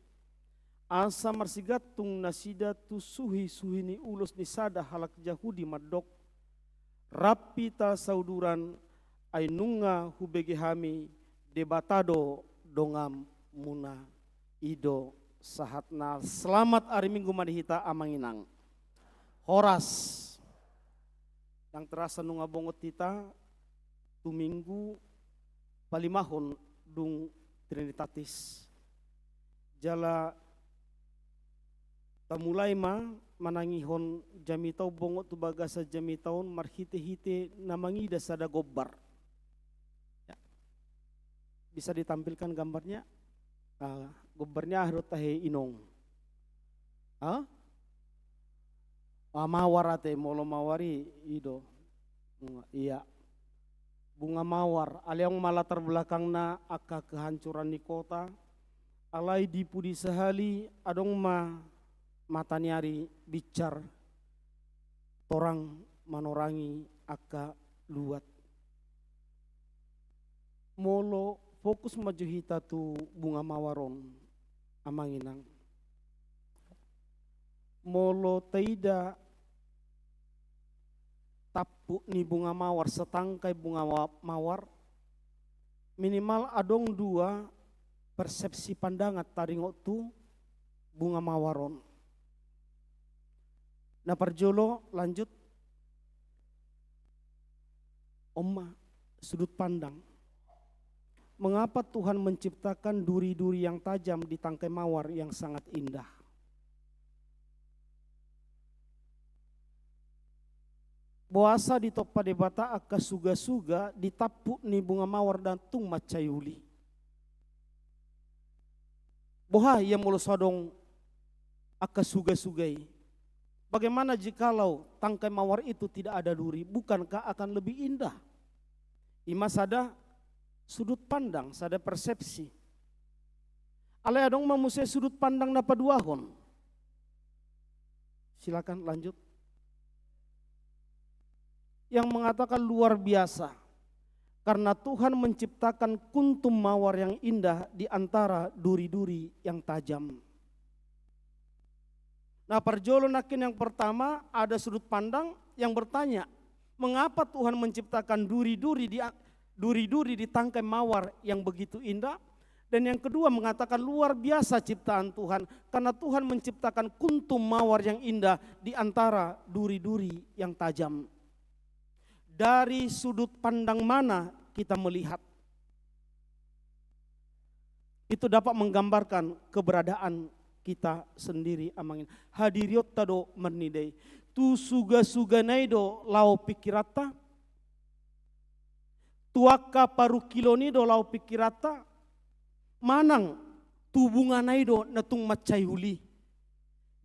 asa marsigantung nasida tu suhi-suhi ni ulos ni sada halak Jahudi mandok: Rap hita sauduran, ai nunga hubege hami Debata do donganmuna. I do sahatna. Selamat ari Minggu ma di hita, amang inang. Horas. Ndang terasa nunga bongot hita tu Minggu palimahon dung Trinitatis. Jala tamulai ma manangihon jamita on, bongot tu bagasan jamita on marhite-hite na mangida sada gombar. Ya. Bisa ditampilkan gambarnya? Ah, gombarnya aha do tahe, inong? Ah? Ah, mawar ate, molo mawar i, i do. Mm, iya. Bunga mawar, alai adong ma latar belakangna angka kehancuran ni kota, alai di pudi sahali adong ma mata ni ari binsar, torang manorangi angka luat. Molo fokus ma jo hita tu bunga mawar on, amang inang. Molo taida tampuk ni bunga mawar, satangkai bunga wa-, mawar, minimal adong dua persepsi pandangan taringot tu bunga mawar on. Na parjolo, lanjut. On ma, sudut pandang. Mengapa Tuhan menciptakan duri-duri yang tajam di tangkai mawar yang sangat indah? Boasa ditompa Debata angka suga-suga di tampuk ni bunga mawar na tung mansai uli? Boha ia molo so adong angka suga-suga i? Bagaimana jikalau tangkai mawar itu tidak ada duri? Bukankah akan lebih indah? I ma sada sudut pandang, sada persepsi. Alai adong ma muse sudut pandang na paduahon. Silakan lanjut. Yang mengatakan luar biasa, karena Tuhan menciptakan kuntum mawar yang indah di antara duri-duri yang tajam. Na parjolo nangkin, yang pertama, ada sudut pandang yang bertanya, mengapa Tuhan menciptakan duri-duri di, duri-duri di tangkai mawar yang begitu indah? Dan yang kedua mengatakan luar biasa ciptaan Tuhan, karena Tuhan menciptakan kuntum mawar yang indah di antara duri-duri yang tajam. Dari sudut pandang mana kita melihat, itu dapat menggambarkan keberadaan kita sendiri, amang inang. Hadirionta do marnida i. Tu suga-sugana i do laho pingkiranta, tu angka parungkilon i do laho pingkiranta, manang tu bungana i do na tung mansai uli.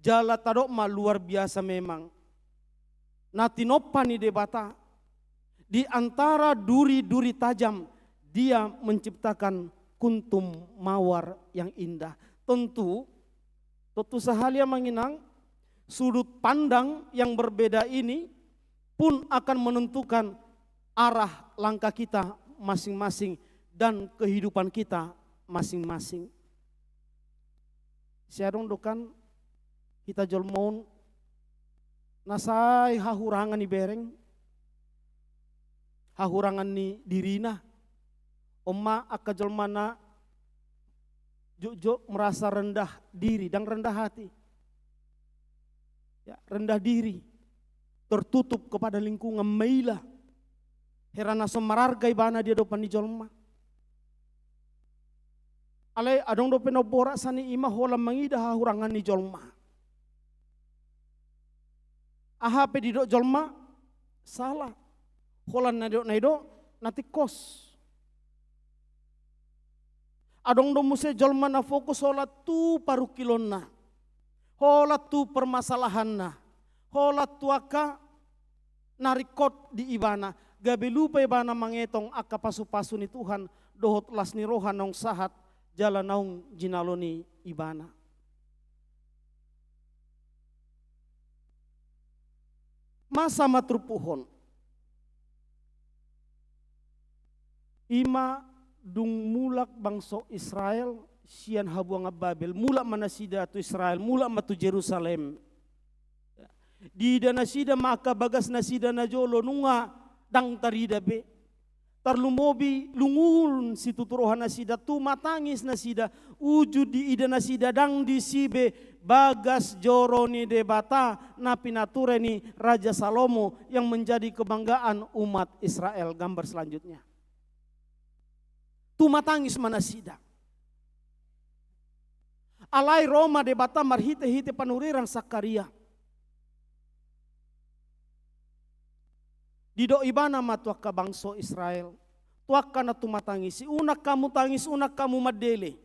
Jala tadok ma, luar biasa memang na tinompa ni Debata Di antara duri-duri tajam, Dia menciptakan kuntum mawar yang indah. Tentu, tentu sahali, Amang Inang, sudut pandang yang berbeda ini pun akan menentukan arah langkah kita masing-masing dan kehidupan kita masing-masing. Sai adong do kan hita jolma on na sai hahurangan ibereng, hahurangan ni dirina. On ma angka jolma na jotjot merasa rendah diri, ndang rendah hati. Ya, rendah diri, tertutup kepada lingkungan, maila. Hera na so mararga ibana di adopan ni jolma. Alai adong dope na umborat sian i, ima holan mangida hahurangan ni jolma. Aha pe didok jolma, sala. Holan na didok na i do na tingkos. Adong do muse jolma na fokus holan tu parungkilonna, holan tu permasalahanna, holan tu angka na ringkot di ibana, gabe lupa ibana mangetong angka pasupasu ni Tuhan dohot las ni roha naung sahat jala naung jinalo ni ibana. Masa ma turpuk on? Ima dung mulak bangso Israel sian habuangan Babel, mulak ma nasida tu Israel, mulak ma tu Jerusalem. Diida nasida ma angka bagas nasida na jolo nunga ndang tarida be. Tarlumobi lungun situtu roha nasida, tumatangis nasida, uju diida nasida ndang disi be bagas joro ni Debata na pinature ni Raja Salomo yang menjadi kebanggaan umat Israel. Gambar selanjutnya. Tumatangis ma nasida. Alai ro ma Debata marhitehite panurirang Sakaria. Didok ibana ma tu angka bangso Israel, tu angka na tumatangisi, unang hamu tangis, unang hamu mandele.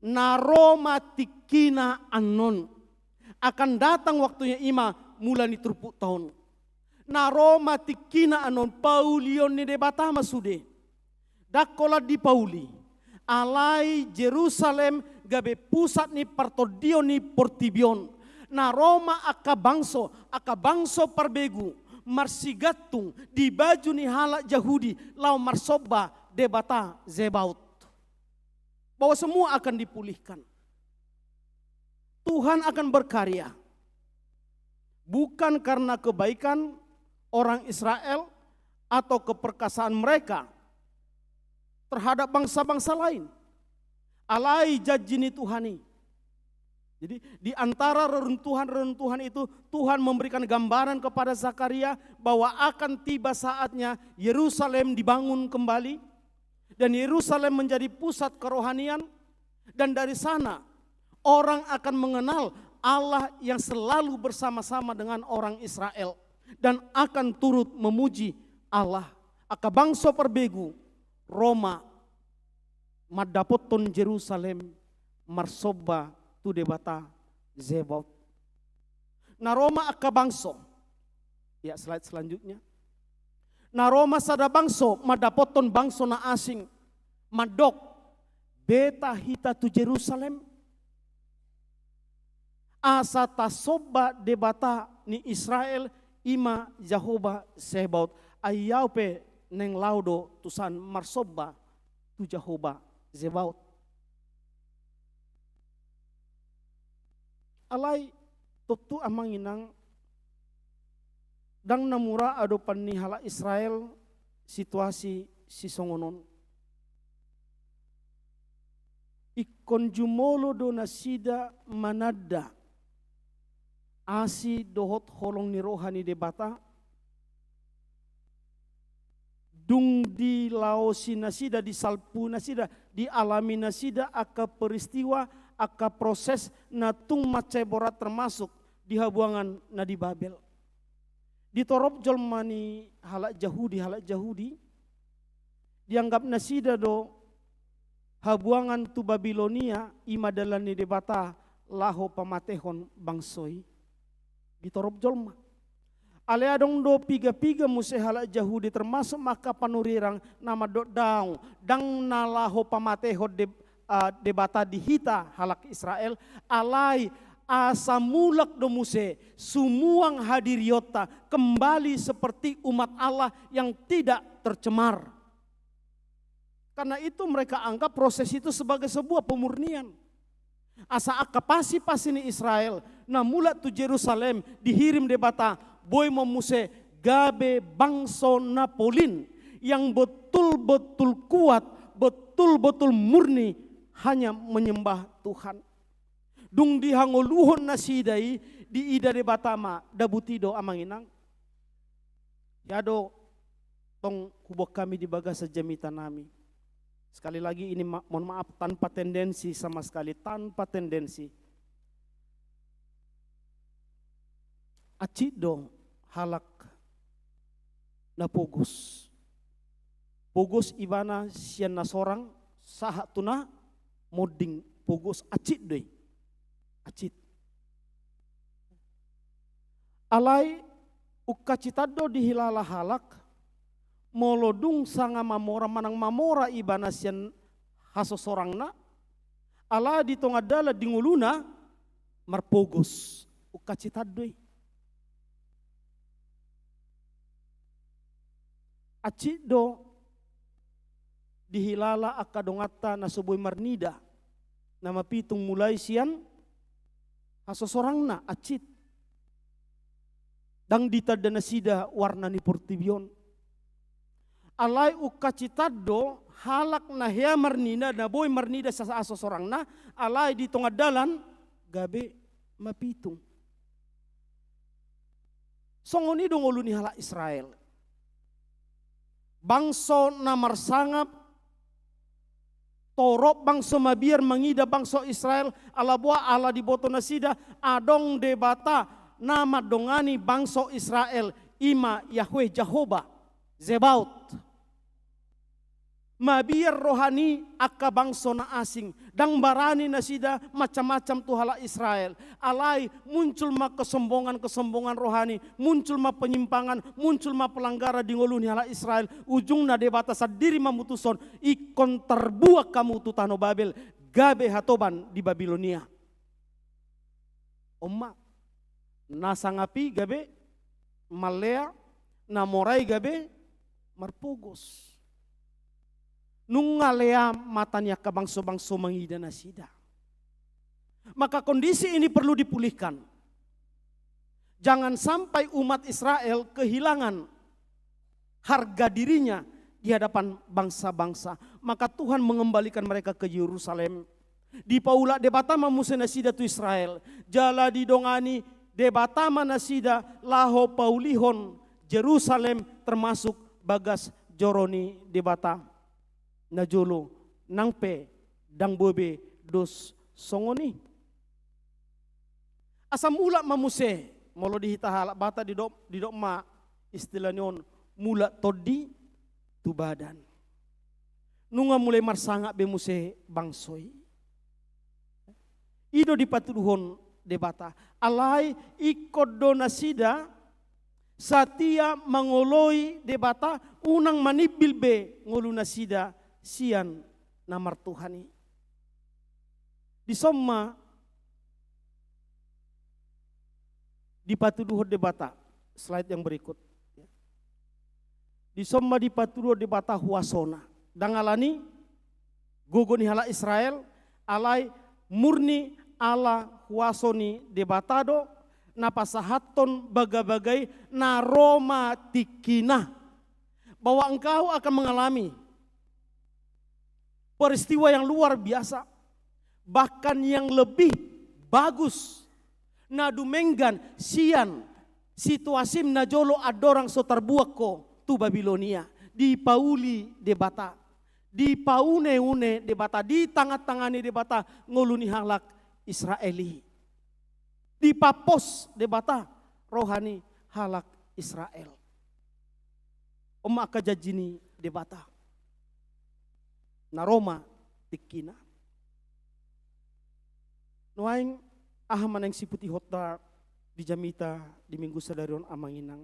Na ro ma tingkina annon. Akan datang waktunya, ima mula ni turpukta on. Na ro ma tingkina annon, paulion ni Debata ma sude. Ndang holan dipauli. Alai Jerusalem gabe pusat ni partondion ni portibi on. Na ro ma angka bangso, angka bangso parbegu, marsigantung di baju ni halak Jahudi, laho marsomba Debata Zebaot. Bahwa semua akan dipulihkan. Tuhan akan berkarya. Bukan karena kebaikan orang Israel atau keperkasaan mereka terhadap bangsa-bangsa lain. Alai janji ni Tuhan i. Jadi, di antara reruntuhan-reruntuhan itu, Tuhan memberikan gambaran kepada Zakaria bahwa akan tiba saatnya Yerusalem dibangun kembali, dan Yerusalem menjadi pusat kerohanian, dan dari sana orang akan mengenal Allah yang selalu bersama-sama dengan orang Israel, dan akan turut memuji Allah. Angka bangso parbegu ro ma mandapothon Jerusalem marsomba tu Debata Zebaot. Na ro ma angka bangso. Ya, slide selanjutnya. Na ro ma sada bangso mandapothon bangso na asing, mandok, beta hita tu Jerusalem, asa tasomba Debata ni Israel, ima Jahowa Zebaot. Ai au pe naeng laho do tusan marsomba tu Jahowa Zebaot. Alai tontu, amang inang, ndang na mura adopan ni halak Israel situasi sisongon on. Ingkon jumolo do nasida mananda asi dohot holong ni roha ni Debata, dung dilaosi nasida, disalpu nasida, dialami nasida angka peristiwa, angka proses na tung mansai borat, termasuk di habuangan na di Babel. Di torop jolma ni halak Jahudi, halak Jahudi, dianggap nasida do habuangan tu Babilonia, ima dalan ni Debata laho pamatehon bangso i. Di torop jolma. Alai adong do piga-piga muse halak Jahudi, termasuk ma angka panurirang, na mandok daong, ndang na laho pamatehon Deb-, ah, Debata di hita halak Israel, alai asa mulak do muse sumuang hadirionta, kembali seperti umat Allah yang tidak tercemar. Karena itu mereka anggap proses itu sebagai sebuah pemurnian. Asa angka pasi-pasi ni Israel na mulak tu Jerusalem dihirim Debata, boi ma muse gabe bangso na polin, yang betul-betul kuat, betul-betul murni, hanya menyembah Tuhan. Dung dihangoluhon nasida i, diida Debata ma, dabuti do amang inang. Ia do tong huboan hami di bagasan jamita nami. Sekali lagi ini ma-, mohon maaf, tanpa tendensi sama sekali, tanpa tendensi. Acit do halak na pogos. Pogos ibana sian na sorang sahat tu na monding, pogos, acit do i. Acit. Alai ungkacitan do dihilala halak, molo dung sanga mamora manang mamora ibana sian hasosorangna, alai di tonga dalan di ngoluna marpogos, ungkacitan do i. Acit do dihilala angka donganta na so boi marnida, na mapitung mulai sian hasosorangna, acit. Ndang ditanda nasida warna ni portibi on. Alai ungkacitan do halak na hea marnida, na boi marnida sian hasosorangna, alai di tonga dalan gabe mapitung. Songon i do ngolu ni halak Israel. Bangso na marsangap, torop bangso mabiar mangida bangso Israel, ala boha? Ala diboto nasida adong Debata na mandongani bangso Israel, i ma Yahweh, Jahowa Zebaot. Mabiar roha ni angka bangso na asing, ndang barani nasida macam-macam tu halak Israel. Alai muncul ma kesombongan-kesombongan rohani, muncul ma penyimpangan, muncul ma pelanggaran di ngolu ni halak Israel. Ujungna Debata sandiri mamutushon, ingkon tarbuang hamu tu tano Babel, gabe hatoban di Babilonia. On ma, na sangap i gabe mallea, na mora i gabe marpogos. Nunga lea mata ni angka bangso-bangso mangida nasida. Maka kondisi ini perlu dipulihkan. Jangan sampai umat Israel kehilangan harga dirinya di hadapan bangsa-bangsa. Maka Tuhan mengembalikan mereka ke Yerusalem. Dipaulak Debata ma muse nasida tu Israel. Jala didongani Debata ma nasida laho paulihon Jerusalem, termasuk bagas joro ni Debata. Najolo nang pe ndang boi be dos songon i. Asa mulak ma muse, molo di hita halak Batak didok, didok ma istilah ni on, mulak tondi tu badan. Nunga mulai marsangap be muse bangso i. I do dipatuduhon Debata. Alai ingkon do nasida satia mangoloi Debata, unang manimbil be ngolu nasida sian na martuhan i. Dison ma dipatuduhon Debata, slide yang berikut. Dison ma dipatuduhon Debata huasona. Ndang alani gogo ni halak Israel, alai murni ala huaso ni Debata do na pasahathon bagabaga i, na ro ma tingkina. Bahwa engkau akan mengalami peristiwa yang luar biasa, bahkan yang lebih bagus, na dumenggan sian situasim na jolo andorang so tarbuang ho tu Babilonia. Dipauli Debata, dipaune-une Debata, ditangani-tangani Debata ngolu ni halak Israel i. Dipapos Debata roha ni halak Israel. On ma angka janji ni Debata. Na ro ma tingkina. Nuaeng, aha ma naeng siputihonta di jamita di Minggu sadari on, amang inang?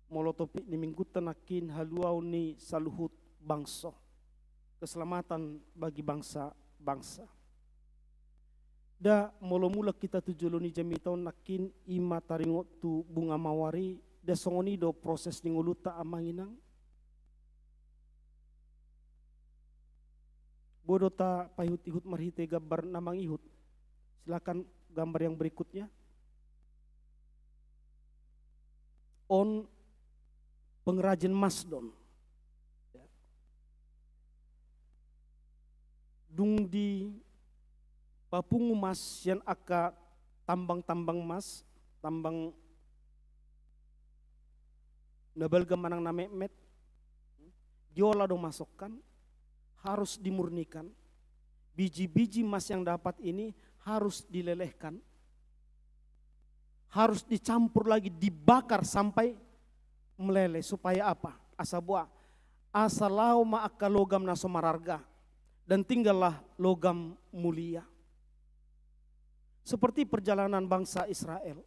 molo topik ni minggunta nangkin haluaon ni saluhut bangso. Keselamatan bagi bangsa-bangsa. Da molo mulak hita tu jolo ni jamita on nangkin i ma taringot tu bunga mawar i, da songon i do proses ni ngolunta amang inang. Boi do tapaihut-ihut marhite gambar na mangihut. Silakan gambar yang berikutnya. On pengrajin mas do on. Ya. Dung dipapungu mas sian angka tambang-tambang mas, tambang na balga manang na metmet, diolah do mas on kan, harus dimurnikan. Biji-biji mas yang dapat ini harus dilelehkan. Harus dicampur lagi, dibakar sampai meleleh. Supaya apa? Asa boha? Asa laho ma angka logam na so mararga, dan tinggallah logam mulia. Seperti perjalanan bangsa Israel.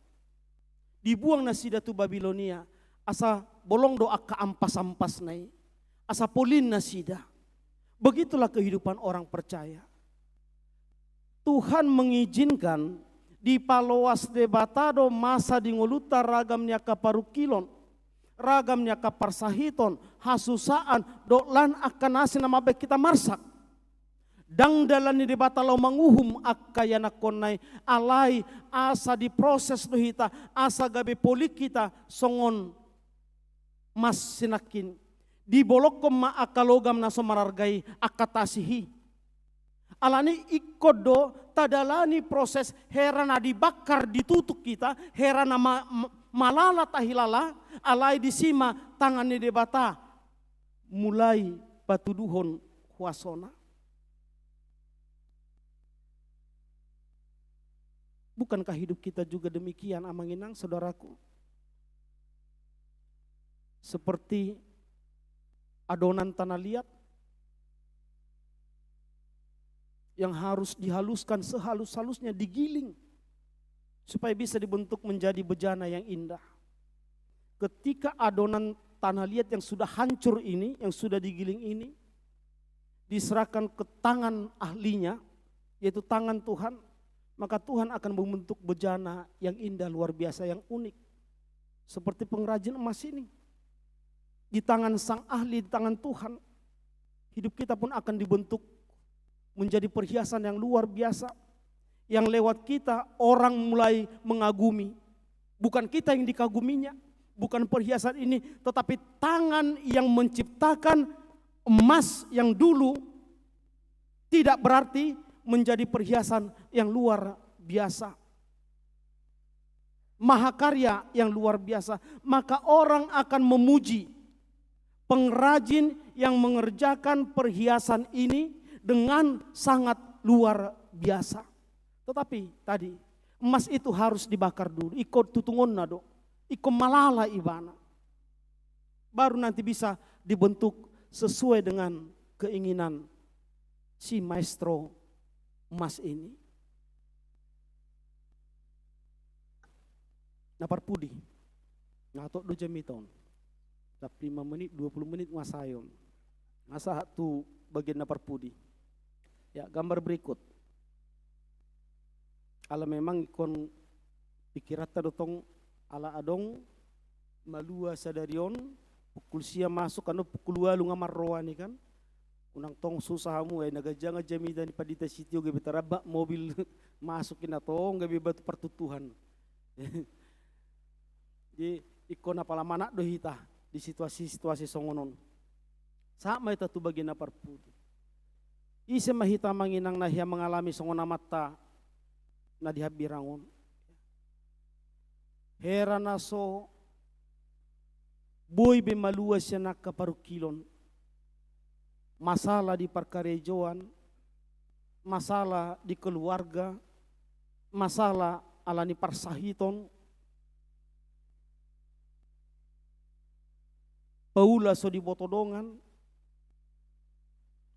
Dibuang nasida tu Babilonia, asa bolong do angka ampas-ampasna i, asa polin nasida. Begitulah kehidupan orang percaya. Tuhan mengizinkan, dipaloas Debata do masa di ngolunta ragam ni angka parungkilon, ragam ni angka parsahiton, hasusaan, dohot lan angka na asing na mambahen hita marsak. Ndang dalan ni Debata laho manguhum angka ianakhonna i, alai asa diproses do hita, asa gabe polin hita songon mas sinangkin. Dibolongkon ma angka logam na so mararga i, angka tasih i. Alani i ingkon do tadalani proses, hera na dibakar, ditutuk hita, hera na ma-, ma-, malala tahilala, alai disi ma tangan ni Debata mulai patuduhon huasona. Bukankah hidup kita juga demikian, amang inang, saudaraku? Seperti adonan tanah liat yang harus dihaluskan sehalus-halusnya, digiling, supaya bisa dibentuk menjadi bejana yang indah. Ketika adonan tanah liat yang sudah hancur ini, yang sudah digiling ini, diserahkan ke tangan ahlinya, yaitu tangan Tuhan, maka Tuhan akan membentuk bejana yang indah, luar biasa, yang unik. Seperti pengrajin emas ini. Di tangan sang ahli, di tangan Tuhan, hidup kita pun akan dibentuk menjadi perhiasan yang luar biasa, yang lewat kita orang mulai mengagumi. Bukan kita yang dikaguminya, bukan perhiasan ini, tetapi tangan yang menciptakan emas yang dulu tidak berarti menjadi perhiasan yang luar biasa. Mahakarya yang luar biasa, maka orang akan memuji pengrajin yang mengerjakan perhiasan ini dengan sangat luar biasa. Tetapi tadi, emas itu harus dibakar dulu, ingkon tutungonna do, ingkon malala ibana. Baru nanti bisa dibentuk sesuai dengan keinginan si maestro emas ini. Na parpudi. Nga hot do jamita on. Tap lima menit, dua puluh menit nga sae on. Nga sahat tu bagian na parpudi. Ya, gambar berikut. Ala memang ingkon pikiranta do tong, ala adong malua sadari on, pukul sia masuk, kan pukul ualu nga marroan i kan. Unang tong susah hamu, ai na ganjang jamita ni pandita sitio gabe tarabak mobil masuk i, na tong gabe batu partuntuhan. Jadi ingkon apala manat do hita di situasi-situasi songon on. Sahat ma hita tu bagian na parpudi. Ise ma hita, amang inang, na hea mangalami songon amanta na di hambirang on? Hera na so boi be malua sian angka parungkilon. Masalah di parkarejoan, masalah di keluarga, masalah ala ni parsahiton, paula so diboto dongan.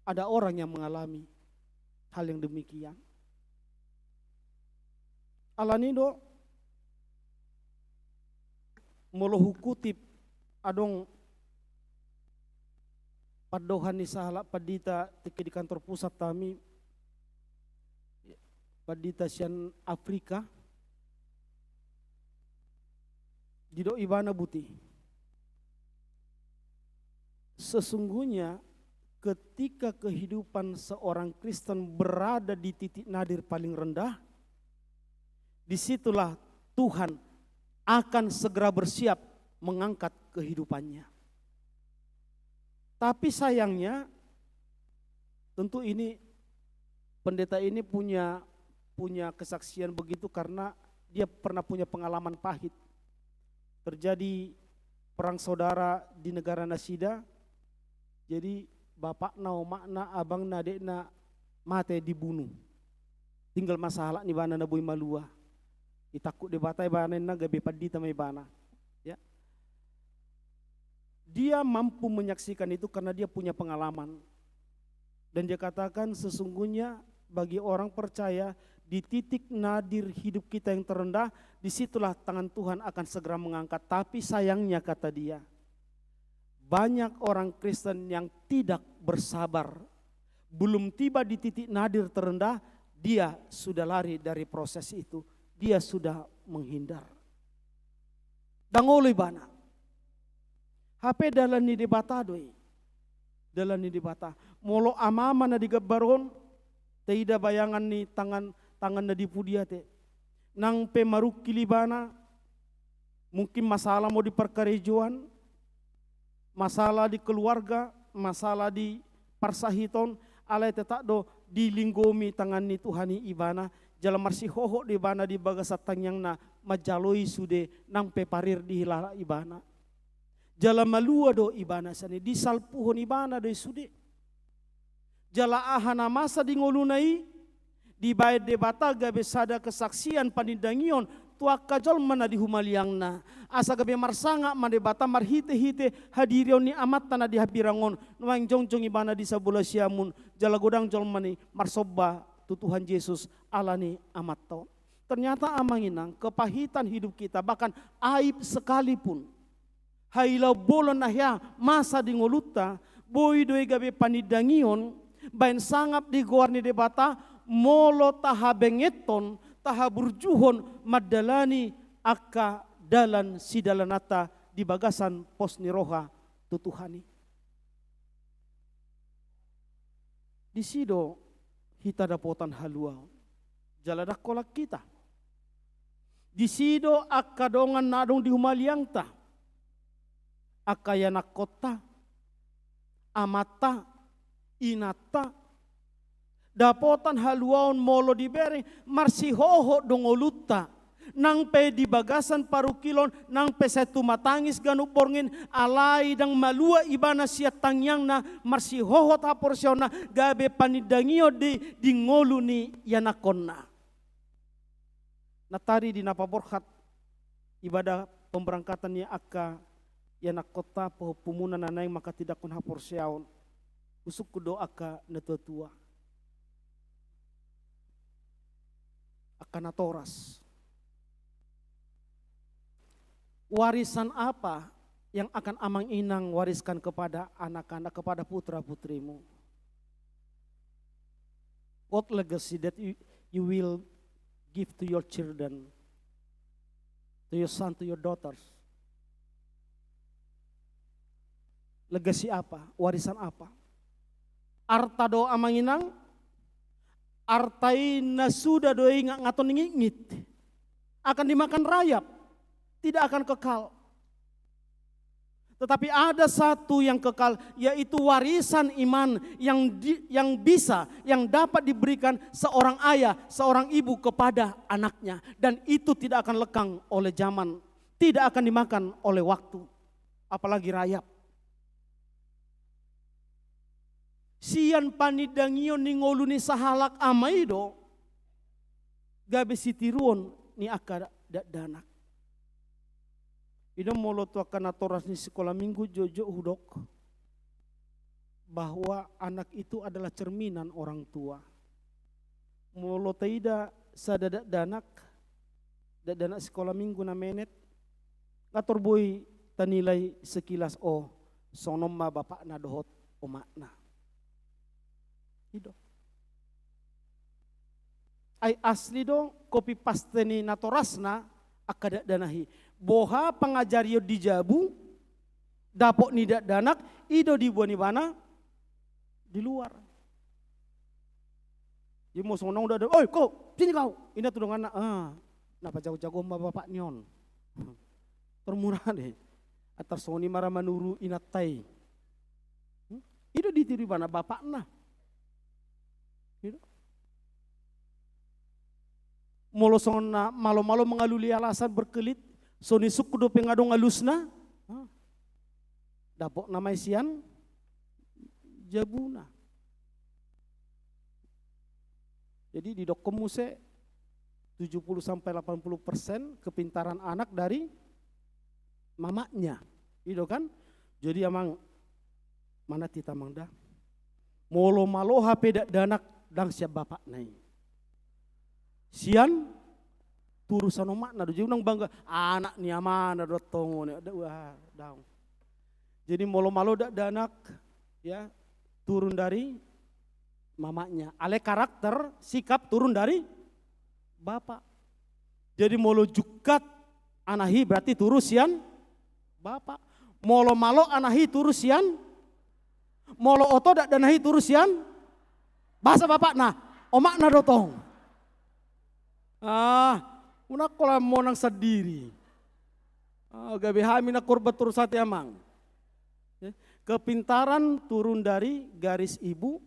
Ada orang yang mengalami hal yang demikian. Alani do, molo hukutip Adong pandohan ni sahalak pandita tingki di kantor pusat hami, pandita sian Afrika, didok ibana buti. Sesungguhnya ketika kehidupan seorang Kristen berada di titik nadir paling rendah, disitulah Tuhan akan segera bersiap mengangkat kehidupannya. Tapi sayangnya, tentu ini pendeta ini punya punya kesaksian begitu karena dia pernah punya pengalaman pahit. Terjadi perang saudara di negara nasida, jadi bapakna, omakna, abangna, adekna mate dibunuh. Tinggal ma sahalak ni ibana na boi malua. Ditangkup Debata ibana, ninna gabe pandita ma ibana. Ya. Dia mampu menyaksikan itu karena dia punya pengalaman. Dan dia katakan, sesungguhnya bagi orang percaya, di titik nadir hidup kita yang terendah, disitulah tangan Tuhan akan segera mengangkat. Tapi sayangnya, kata dia, banyak orang Kristen yang tidak bersabar. Belum tiba di titik nadir terendah, dia sudah lari dari proses itu. Dia sudah menghindar. Ndang olo ibana. Hape dalan ni Debata do i. Dalan ni Debata. Molo ama-ama na di gambar on, taida bayangan ni tangan, tangan na di pudi ate. Nang pe marungkil ibana, mungkin masalah ma di parkarejoan, masalah di keluarga, masalah di parsahiton, alai tetap do dilinggomi tangan ni Tuhan i ibana, jala marsihohot do ibana di bagasan tangiangna manjalo i sude nang pe parir dihilala ibana. Jala malua do ibana sian i, disalpuhon ibana do i sude. Jala aha na masa di ngoluna i, dibaen Debata gabe sada kesaksian panindangion tu angka jolma na di humaliangna. Asa gabe marsangap ma Debata marhite-hite hadirion ni Amanta na di hambirang on, nuaeng jongjong ibana di sabola siamun, jala godang jolma na marsomba tu Tuhan Jesus, ala ni Amanta on. Ternyata amang inang, kepahitan hidup kita, bahkan aib sekalipun, hailaon bolon na hea masa di ngolunta, boi do i gabe panindangion, baen sangap di goar ni Debata, molo tahabengeton, tahaburjuhon mandalani angka dalan sidalananta di bagasan pos ni roha tu Tuhan i. Disi do hita dapotan haluaon. Jala ndang holan hita. Disi do angka dongan na adong di humaliangta. Angka ianakkonta, amanta, inanta. Dapotan haluaon molo dibereng, marsihohot do ngolunta. Nang pe di bagasan parungkilon, nang pe sai tumatangis ganup borngin, alai ndang malua ibana sian tangiangna, marsihohot haporseaonna, gabe panindangion di, di ngolu ni ianakkonna. Nantari di na paborhat ibadah pemberangkatan ni angka ianakkonta, pahompumuna na naeng manghatindanghon haporseaon, husungkun do angka natuatua. Angka natoras. Warisan apa yang akan amang inang wariskan kepada anak-anak, kepada putra-putrimu? What legacy that you, you will give to your children, to your son, to your daughters? Legasi apa? Warisan apa? Arta do amang inang? Arta i na suda do i ngatngaton ngitngit. Akan dimakan rayap. Tidak akan kekal. Tetapi ada satu yang kekal, yaitu warisan iman yang di, yang bisa, yang dapat diberikan seorang ayah, seorang ibu kepada anaknya. Dan itu tidak akan lekang oleh zaman, tidak akan dimakan oleh waktu, apalagi rayap. Sian panindangion ni ngolu ni sahalak ama i do gabe sitiruon ni angka dakdanak. I do molo tu angka natoras ni sikola minggu jotjot hudok bahwa anak itu adalah cerminan orang tua. Molo taida sada dakdanak, dakdanak sikola minggu na menet, nga tor boi tanilai sekilas, o, songon on ma bapakna dohot omakna. I do. Ai asli do, copy paste ni natorasna angka dakdanak i. Boha pangajarion di jabu, dapot ni dakdanak, i do diboan ibana di luar. Jadi molo songon on dakdanak, "Oi, kau, sini kau." Inna tu donganna, "Ah, na pajago-jago ma bapak ni on." Tor mura do. Antar songon i ma ra manuru inanta i. Hmm? I do ditiru ibana bapakna. I do. Molo songon na malo-malo mangalului alasan berkelit, songon i sungkun dope nga adong alusna, ah, dapotna ma i sian jabuna. Jadi didokkon muse tujuh puluh sampai delapan puluh persen kepintaran anak dari mamaknya. I do kan? Jadi amang, manat hita amang da. Molo malo hape dakdanak, ndang sian bapakna i. Sian, turun sian omakna do. Jadi unang bangga, anak ni amana do tong on. Da, wah, daong. Jadi molo malo dakdanak, ya, turun dari mamaknya. Alai karakter, sikap turun dari bapak. Jadi molo jungkat anak i berarti turun sian bapak. Molo malo anak i turun sian, molo oto dakdanak i turun sian, boasa bapakna, omakna do tong. Ah, unang holan monang sandiri. Ah, gabe hami na korban turus ate amang. Ya, kepintaran turun dari garis ibu,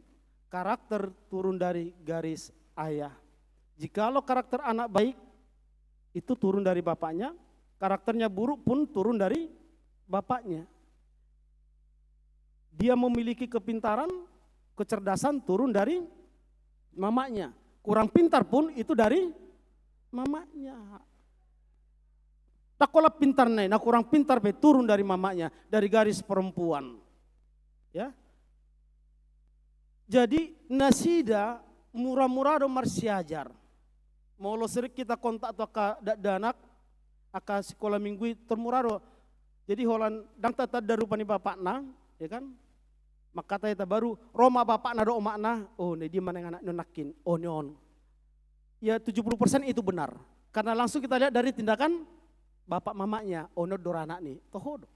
karakter turun dari garis ayah. Jikalau karakter anak baik, itu turun dari bapaknya, karakternya buruk pun turun dari bapaknya. Dia memiliki kepintaran, kecerdasan turun dari mamaknya. Kurang pintar pun itu dari mamaknya. Ndang holan pintarna i, na kurang pintar pe turun dari mamaknya, dari garis perempuan. Ya. Jadi nasida mura-mura do marsiajar. Molo sering kita kontak tu angka dakdanak, angka sikola minggu i, tor mura do. Jadi holan ndang tatanda rupa ni bapakna, ya kan? Mangkatai ta baru, ro ma bapakna dohot omakna, oh, na dia ma naeng anak ni on nangkin, oh, ni on. Ya, tujuh puluh persen itu benar. Karena langsung kita lihat dari tindakan bapak mamaknya, oh, ni on do ra anak ni, toho do.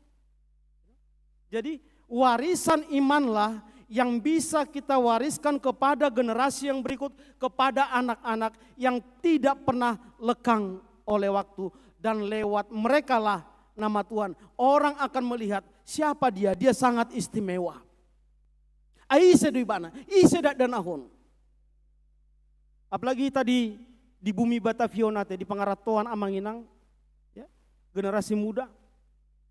Jadi, warisan imanlah yang bisa kita wariskan kepada generasi yang berikut, kepada anak-anak yang tidak pernah lekang oleh waktu. Dan lewat merekalah, nama Tuhan, orang akan melihat siapa dia, dia sangat istimewa. Ai ise do ibana, ise dakdanak on. Apalagi hita di, di bumi Batavia on ate, di pangarantoan amang inang, ya, generasi muda,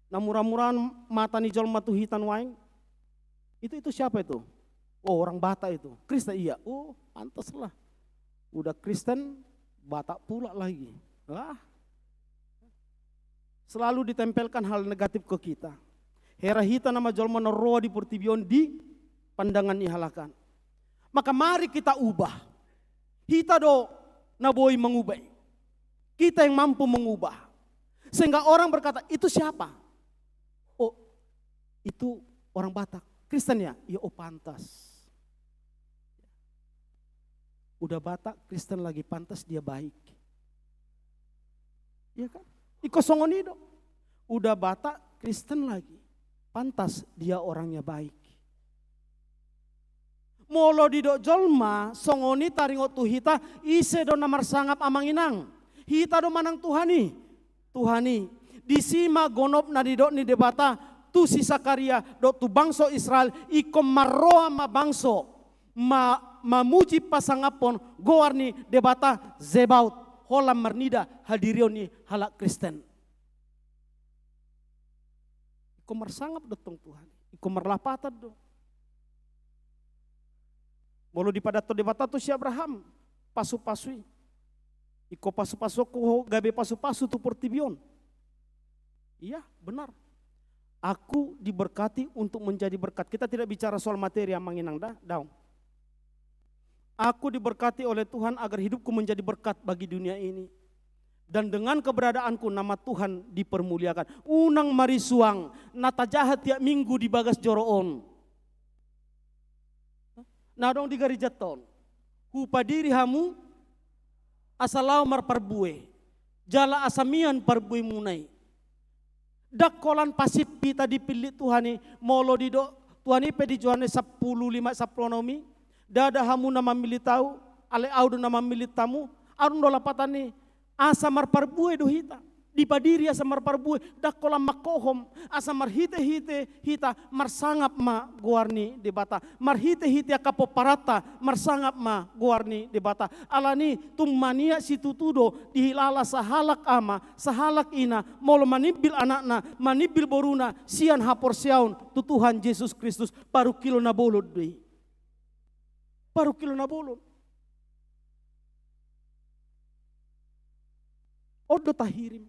na mura-murahan mata ni jolma tu hita nuaeng. Itu, itu siapa itu? Oh, orang Batak itu. Kristen, iya. Oh, pantaslah. Udah Kristen, Batak pula lagi. Ah. Selalu ditempelkan hal negatif ke kita. Hera hita nama jolma na ro di portibi on di pandangan ni halak an. Maka mari kita ubah. Hita do na boi mangubah i. Kita yang mampu mengubah. Sehingga orang berkata, "Itu siapa?" "Oh, itu orang Batak." "Kristen ya?" "Iya." "Oh, pantas." Udah Batak, Kristen lagi, pantas dia baik. Iya kan? Ingkon songon i do. Udah Batak, Kristen lagi, pantas dia orangnya baik. Molo didok jolma songon i taringot tu hita, ise do na marsangap amang inang? Hita do manang Tuhan i? Tuhan i. Disi ma gonop na nidok ni Debata tu si Sakaria dohot tu bangso Israel, ingkon marroha ma bangso ma-, mamuji pasangaphon goar ni Debata Zebaot, holan marnida hadirion ni halak Kristen. Ingkon marsangap do tong Tuhan, ingkon marlapatan do. Molo dipadathon Debata tu si Abraham, pasu-pasu i. Ingkon pasu-pasu, ho gabe pasu-pasu tu portibi on. Iya, benar. Aku diberkati untuk menjadi berkat. Kita tidak bicara soal materi, amang inang da, daong. Aku diberkati oleh Tuhan agar hidupku menjadi berkat bagi dunia ini. Dan dengan keberadaanku nama Tuhan dipermuliakan. Unang marisuang na tajaha tiap minggu di bagas joro on. Na adong di garejanta on. Hupadiri hamu asa laho marparbue. Jala asa mian parbuemuna i. Ndang holan pasip hita dipillit Tuhan i, molo didok Tuhan i pe di Johannes sampulu lima sampulu onom i, ndada hamu na mamillit ahu, alai ahu do na mamillit hamu, adong do lapatanna i, asa marparbue do hita, dipadiri asa marparbue, ndang holan manghohom, asa marhite-hite hita, marsangap ma goar ni Debata, marhite-hite angka pomparanta, marsangap ma goar ni Debata. Alani tung maniak situtu do dihilala sahalak ama, sahalak ina, molo manimbil anakna, manimbil boruna, sian haporseaon tu Tuhan Jesus Kristus, parungkilon na bolon do i. Parungkilon na bolon. On do tahirim.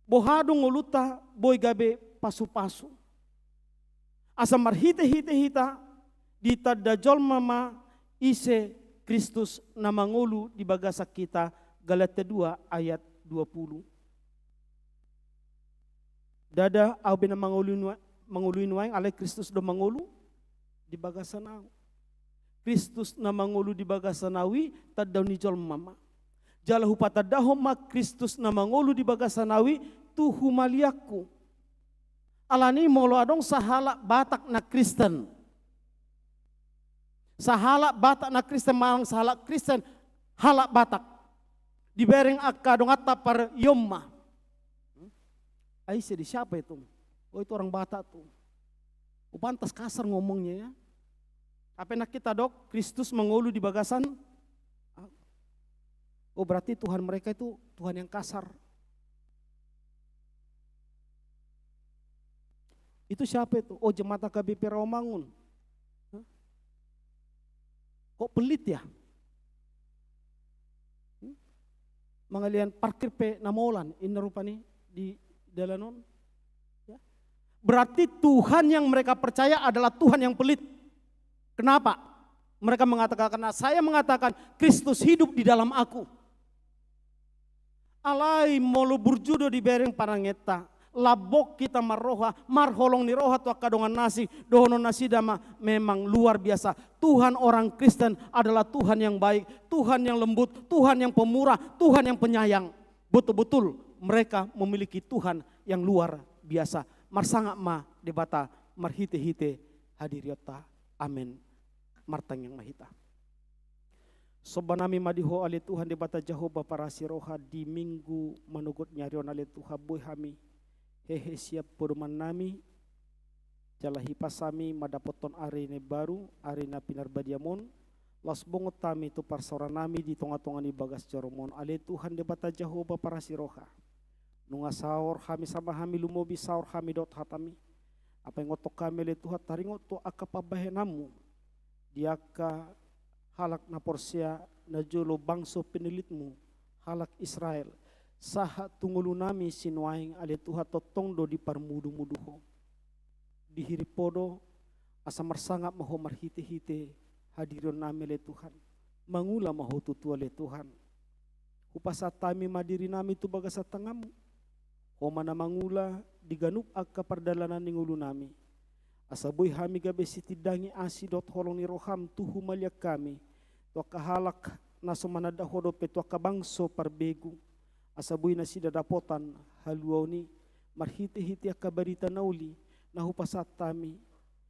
Boha do ngolunta boi gabe pasu-pasu. Asa marhite-hite hita, ditanda jolma ma ise Kristus na mangolu di bagasan hita, Galatia dua ayat dua puluh. Ndada ahu be na mangolui nua-, mangolui nuaeng, alai Kristus do mangolu di bagasan ahu. Kristus na mangolu di bagasan ahu i tanda ni jolma ma. Jala hupatandahon ma Kristus na mangolu di bagasan ahu i tu humaliangku. Alani molo adong sahalak Batak na Kristen. Sahalak Batak na Kristen manang sahalak Kristen halak Batak. Dibereng angka donganta par Yomma. Hmm? Ai ise di siapa itu? Oh, itu orang Batak tuh. Oh, pantas kasar ngomongnya ya. Apa yang kita dok, Kristus mangolu di bagasan. Oh, berarti Tuhan mereka itu Tuhan yang kasar. Itu siapa itu? Oh, jemata K B P Rawamangun. Hah? Kok pelit ya? Hmm? Mangalian parkir pe na molan, inna rupani di dalan on. Ya. Berarti Tuhan yang mereka percaya adalah Tuhan yang pelit. Kenapa? Mereka mengatakan, "Karena saya mengatakan Kristus hidup di dalam aku." Alai molo burju do dibereng panangenta, lambok hita marroha, marholong ni roha tu angka dongan na asing, dohonon nasida ma memang luar biasa. Tuhan orang Kristen adalah Tuhan yang baik, Tuhan yang lembut, Tuhan yang pemurah, Tuhan yang penyayang. Betul-betul mereka memiliki Tuhan yang luar biasa. Marsangap ma Debata marhite-hite hadirionta. Amen. Martangiang ma hita. Somba nami ma di Ho ale Tuhan Debata Jahowa parasi roha di Minggu manogot ni ari on ale Tuhan boi hami hehe sian podoman nami, jala hipas hami mandapothon ari na imbaru, ari na pinarbadiam on, laos bongot hami tu parsaoran nami di tonga-tonga ni bagas joro on ale Tuhan Debata Jahowa parasi roha. Nunga saor hami sama hami lumobi saor hami dohot hatami. Apa ingothon hami ale Tuhan taringot tu angka pambahenanmu di angka halak na porsea na jolo bangso pinillitmu halak Israel. Sahat tu ngolu nami sinuaeng ale Tuhan tongtong do diparmudu-mudu Ho. Dihirim Ho do asa marsangap ma Ho marhite-hite hadirion nami ale Tuhan. Mangula ma Ho tutu ale Tuhan. Hupasahat hami ma diri nami tu bagasan tanganmu. Ho ma na mangula di ganup angka pardalanan ni ngolu nami. Asa boi hami gabe sitindangi asi dohot holong ni roham tu humaliang hami, tu angka halak na so mananda Ho dope tu angka bangso parbegu. Asa boi nasida dapotan haluaon i marhite-hite angka barita na uli na hupasahat hami,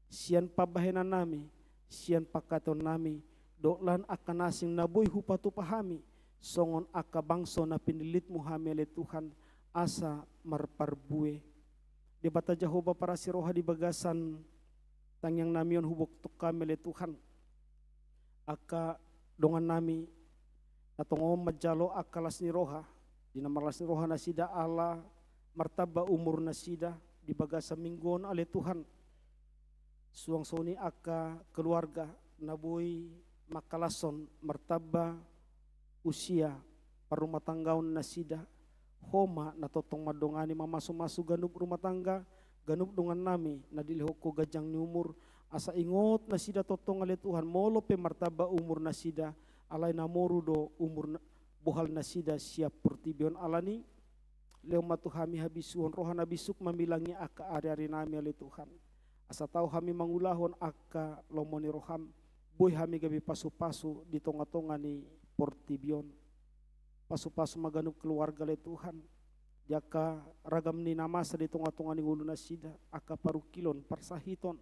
sian pambahenan nami, sian pangkataion nami, dohot lan angka na asing na boi hupatupa hami, songon angka bangso na pinillitmu hami ale Tuhan, asa marparbue. Debata Jahowa parasi roha di bagasan tangiang nami on huboto hami ale Tuhan. Angka dongan nami na tongon manjalo angka las ni roha, di na marlas ni roha nasida ala martamba umur nasida di bagasan minggu on ale Tuhan. Suang songon i angka keluarga na boi mangkalashon martamba usia parrumatanggaon nasida, Ho ma na tongtong mandongani mamasu-masu ganup rumah tangga, ganup dongan nami na dilehon Ho ganjang ni umur, asa ingot nasida tongtong ale Tuhan molo pe martamba umur nasida, alai na moru do umur na, bohal nasida sian portibi on. Alani, lehon ma tu hami habisuhon roha na bisuk mamilangi angka ariarinami ale Tuhan. Asa tau hami mangulahon angka lomo ni roham, boi hami gabe pasupasu di tongatonga ni portibi on. Pasupasu ma ganup keluarga ale Tuhan, di angka ragam ni na masa di tongatonga ni ngolu nasida, angka parungkilon, parsahiton,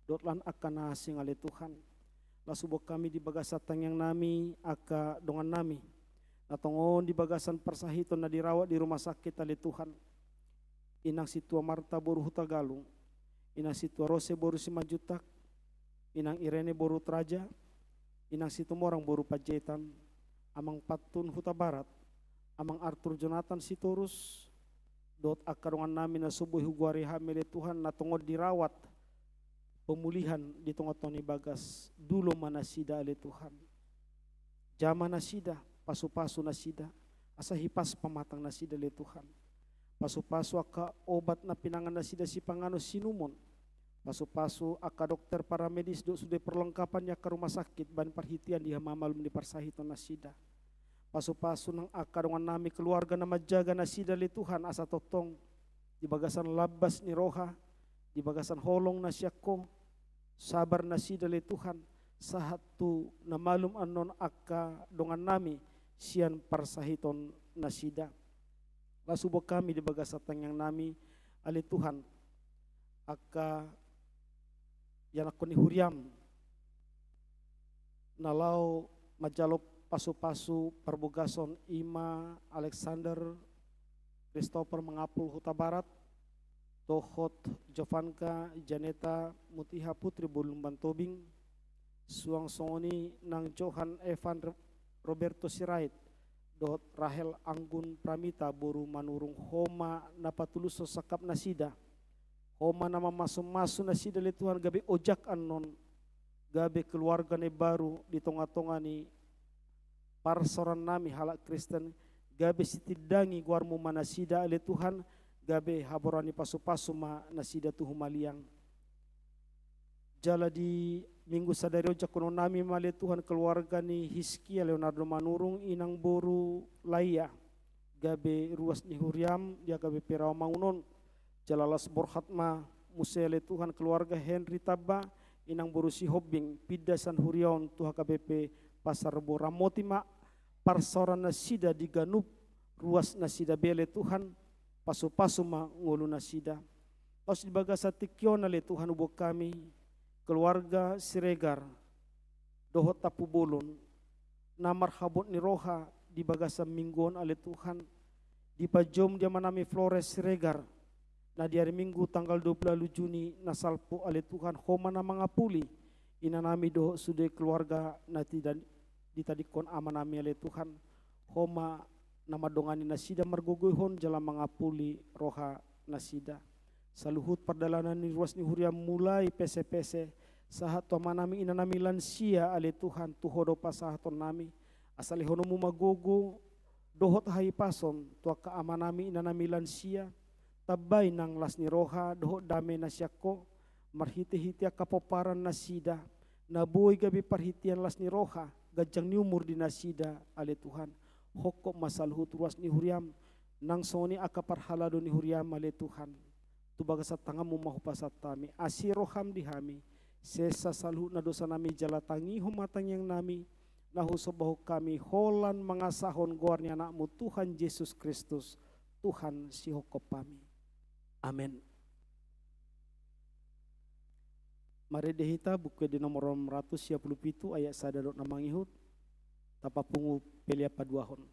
dohot lan angka na asing ale Tuhan. Laos huboan hami di bagasan tangiangnami angka dongannami na tongon di bagasan parsahiton na dirawat di rumah sakit ale Tuhan. Inang Sintua Marta boru Hutagalung, Inang Sintua Rose boru Simanjuntak, Inang Irene boru Hutaraja, Inang Situmorang boru Panjaitan, Amang Pantun Hutabarat, Amang Arthur Jonathan Sitorus, dohot angka dongannami na so boi hugoari hami ale Tuhan, na tongon dirawat pemulihan di tongatonga ni bagas. Dulo ma nasida ale Tuhan. Jama nasida, pasupasu nasida, asa hipas pamatang nasida ale Tuhan. Pasupasu angka obat na pinangan nasida sipanganon sinumon. Pasupasu angka dokter, paramedis dohot sude perlengkapan ni angka rumah sakit bahen parhitean di hamamalum ni parsahiton nasida. Pasupasu nang angka dongannami keluarga na manjaga nasida ale Tuhan, asa tongtong di bagasan lambas ni roha, di bagasan holong na sian Ho, sabar nasida ale Tuhan, sahat tu na malum annon angka dongannami sian parsahiton nasida. Laos huboan hami di bagasan tangiangnami ale Tuhan, angka ianakhon ni huriam na laho manjalo pasupasu parbogason, i ma Alexander Christopher Mangapul Hutabarat, dohot Jovanka Janeta Mutiha Putri boru Lumban Tobing, suang songon i nang Johan Evan Ro-, Roberto Sirait, dohot Rahel Anggun Pramita boru Manurung. Ho ma na patulushon sangkap nasida. Ho ma na mamasumasu nasida ale Tuhan, gabe ojak annon, gabe keluarga na imbaru di tongatonga ni parsaorannami halak Kristen, gabe sitindangi goarmu ma nasida ale Tuhan, gabe haborani pasupasu ma nasida tu humaliang. Jala di Minggu sadari on jangkononnami ma ale Tuhan keluarga ni Hiskia Leonardo Manurung, inang boru Laia, gabe ruas ni huriam di H K B P Rawamangun on. Jala laos borhat ma muse ale Tuhan keluarga Henry Tamba, inang boru Sihombing, pinda sian huria on tu H K B P Pasar Rebo. Ramoti ma parsaoran nasida di ganup ruas nasida be ale Tuhan, pasupasu ma ngolu nasida. Laos di bagasan tingki on ale Tuhan huboan hami keluarga Siregar dohot Tampubolon, na marhabot ni roha di bagasan Minggu on ale Tuhan, dipajoum di amanami Flores Siregar, na di ari Minggu tanggal dua puluh ualu Juni na salpu ale Tuhan. Ho ma na mangapuli inanami dohot sude keluarga na tida-, ditadingkon amanami ale Tuhan. Ho ma na mandongani nasida margogoihon jala mangapuli roha nasida. Saluhut pardalanan ni ruas ni huriam mulai pesepese sahat tu amanami inanami lansia ale Tuhan, tu Ho do pasahatonnami. Asa lehononmu ma gogo dohot hahipason tu angka amanami inanami lansia, tambai nang las ni roha dohot dame na sian Ho, marhitehite angka pomparan nasida, na boi gabe parhitean las ni roha, ganjang ni umur di nasida ale Tuhan. Hophop ma saluhut ruas ni huriam, nang songon i angka parhalado ni huriam ale Tuhan. Tu bagasan tanganmu ma hupasahat hami, asi roham di hami, sesa saluhut na dosanami jala tangihon ma tangiangnami, na husombahon hami holan mangasahon goar ni Anakmu Tuhan Jesus Kristus, Tuhan sihophopnami. Amen. Marende hita Buku Ende nomor onom ratus sia pulu pitu ayat sada dohot na mangihut, tapapungu pelean paduahon.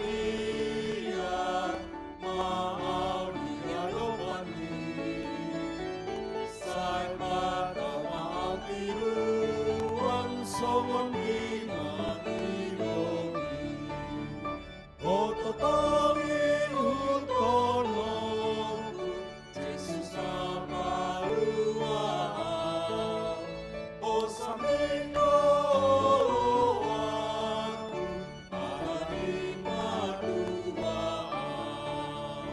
Ia ma au di adopanmi, sai patama au tiruan songon di na nidokmi. Ho tongtong ihuthononku, Jesus na palua au. Ho sambing do oloanku, ala ni matua au.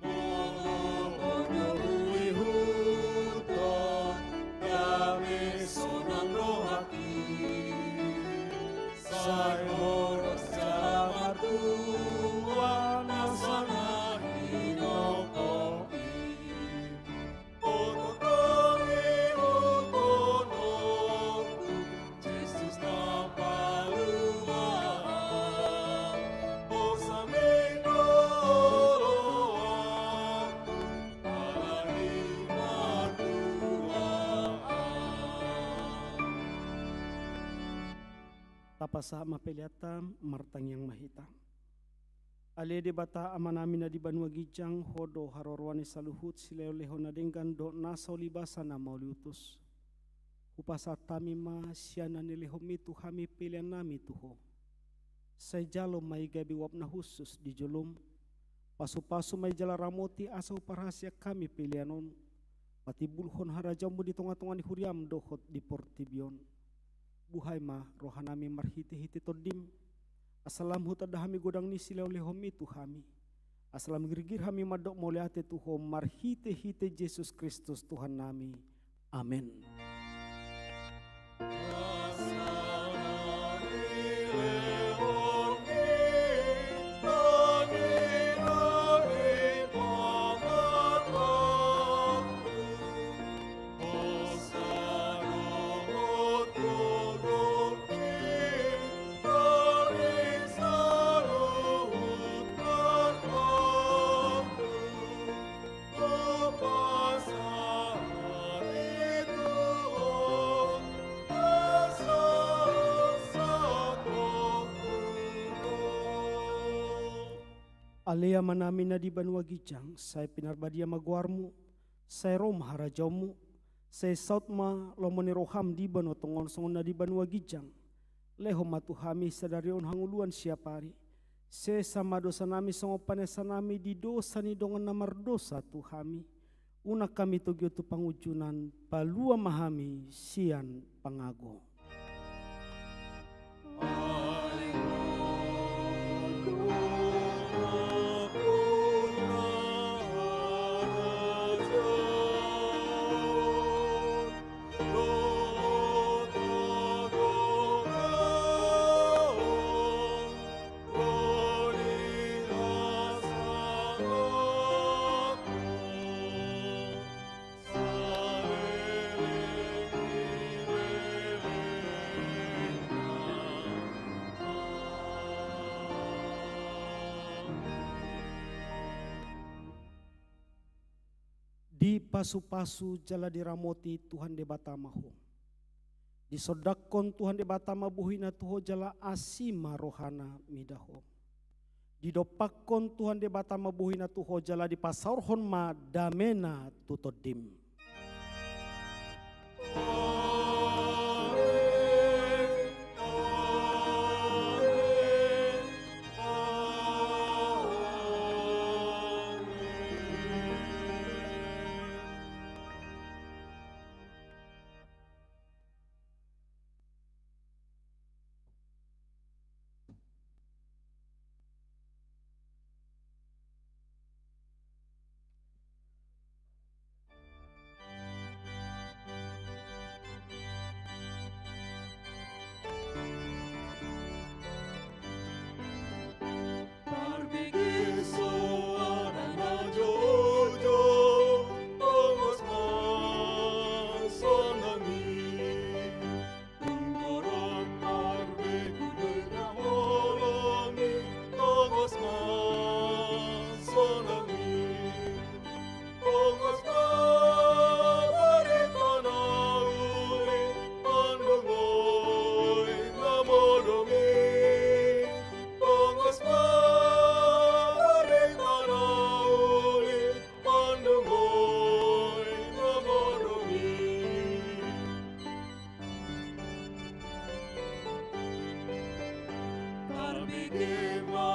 Molo do huihuthon, dame sonang rohangki, sai horas jala martua na sonang i nongkopi. Ho tongtong ihuthononku, Jesus na palua au. Ho sambing do oloanku, ala ni matua au. Tapasahat ma peleanta, martangiang ma hita. Ale Debata Amanami na di banua ginjang, Ho do haroroan ni saluhut silehonlehon na denggan dohot na saulibasa na mauliutus. Hupasahat hami ma sian na nilehonmi tu hami peleannami tu Ho. Sai jalo ma i gabe uap na hushus di jolom. Pasupasu ma i jala ramoti asa huparhaseang hami pelean on patimbulhon harajaonmu di tongatonga ni huriam dohot di portibi on. Buhai ma rohanami marhitehite Tondim, asa lam hutanda hami godang ni silehonlehonmi tu hami, asa lam girgir hami mandok mauliate tu Ho marhitehite Jesus Kristus Tuhannami. Amen. Ale Amanami na di banua ginjang, sai pinarbadia ma goarmu, sai ro ma harajaonmu, sai saut ma lomo ni roham di banua tonga on songon na di banua ginjang. Lehon ma tu hami sadari on hangoluan siapari. Sesa ma dosanami songon panesanami di dosa ni dongan na mardosa tu hami. Unang hami togihon tu pangunjunan, palua ma hami sian pangago. Dipasupasu jala diramoti Tuhan Debata ma ho. Disondangkon Tuhan Debata ma bohina tu ho jala asi ma rohana mida ho. Didompakkon Tuhan Debata ma bohina tu ho jala dipasaorhon ma damena tu tondim. Dengke ma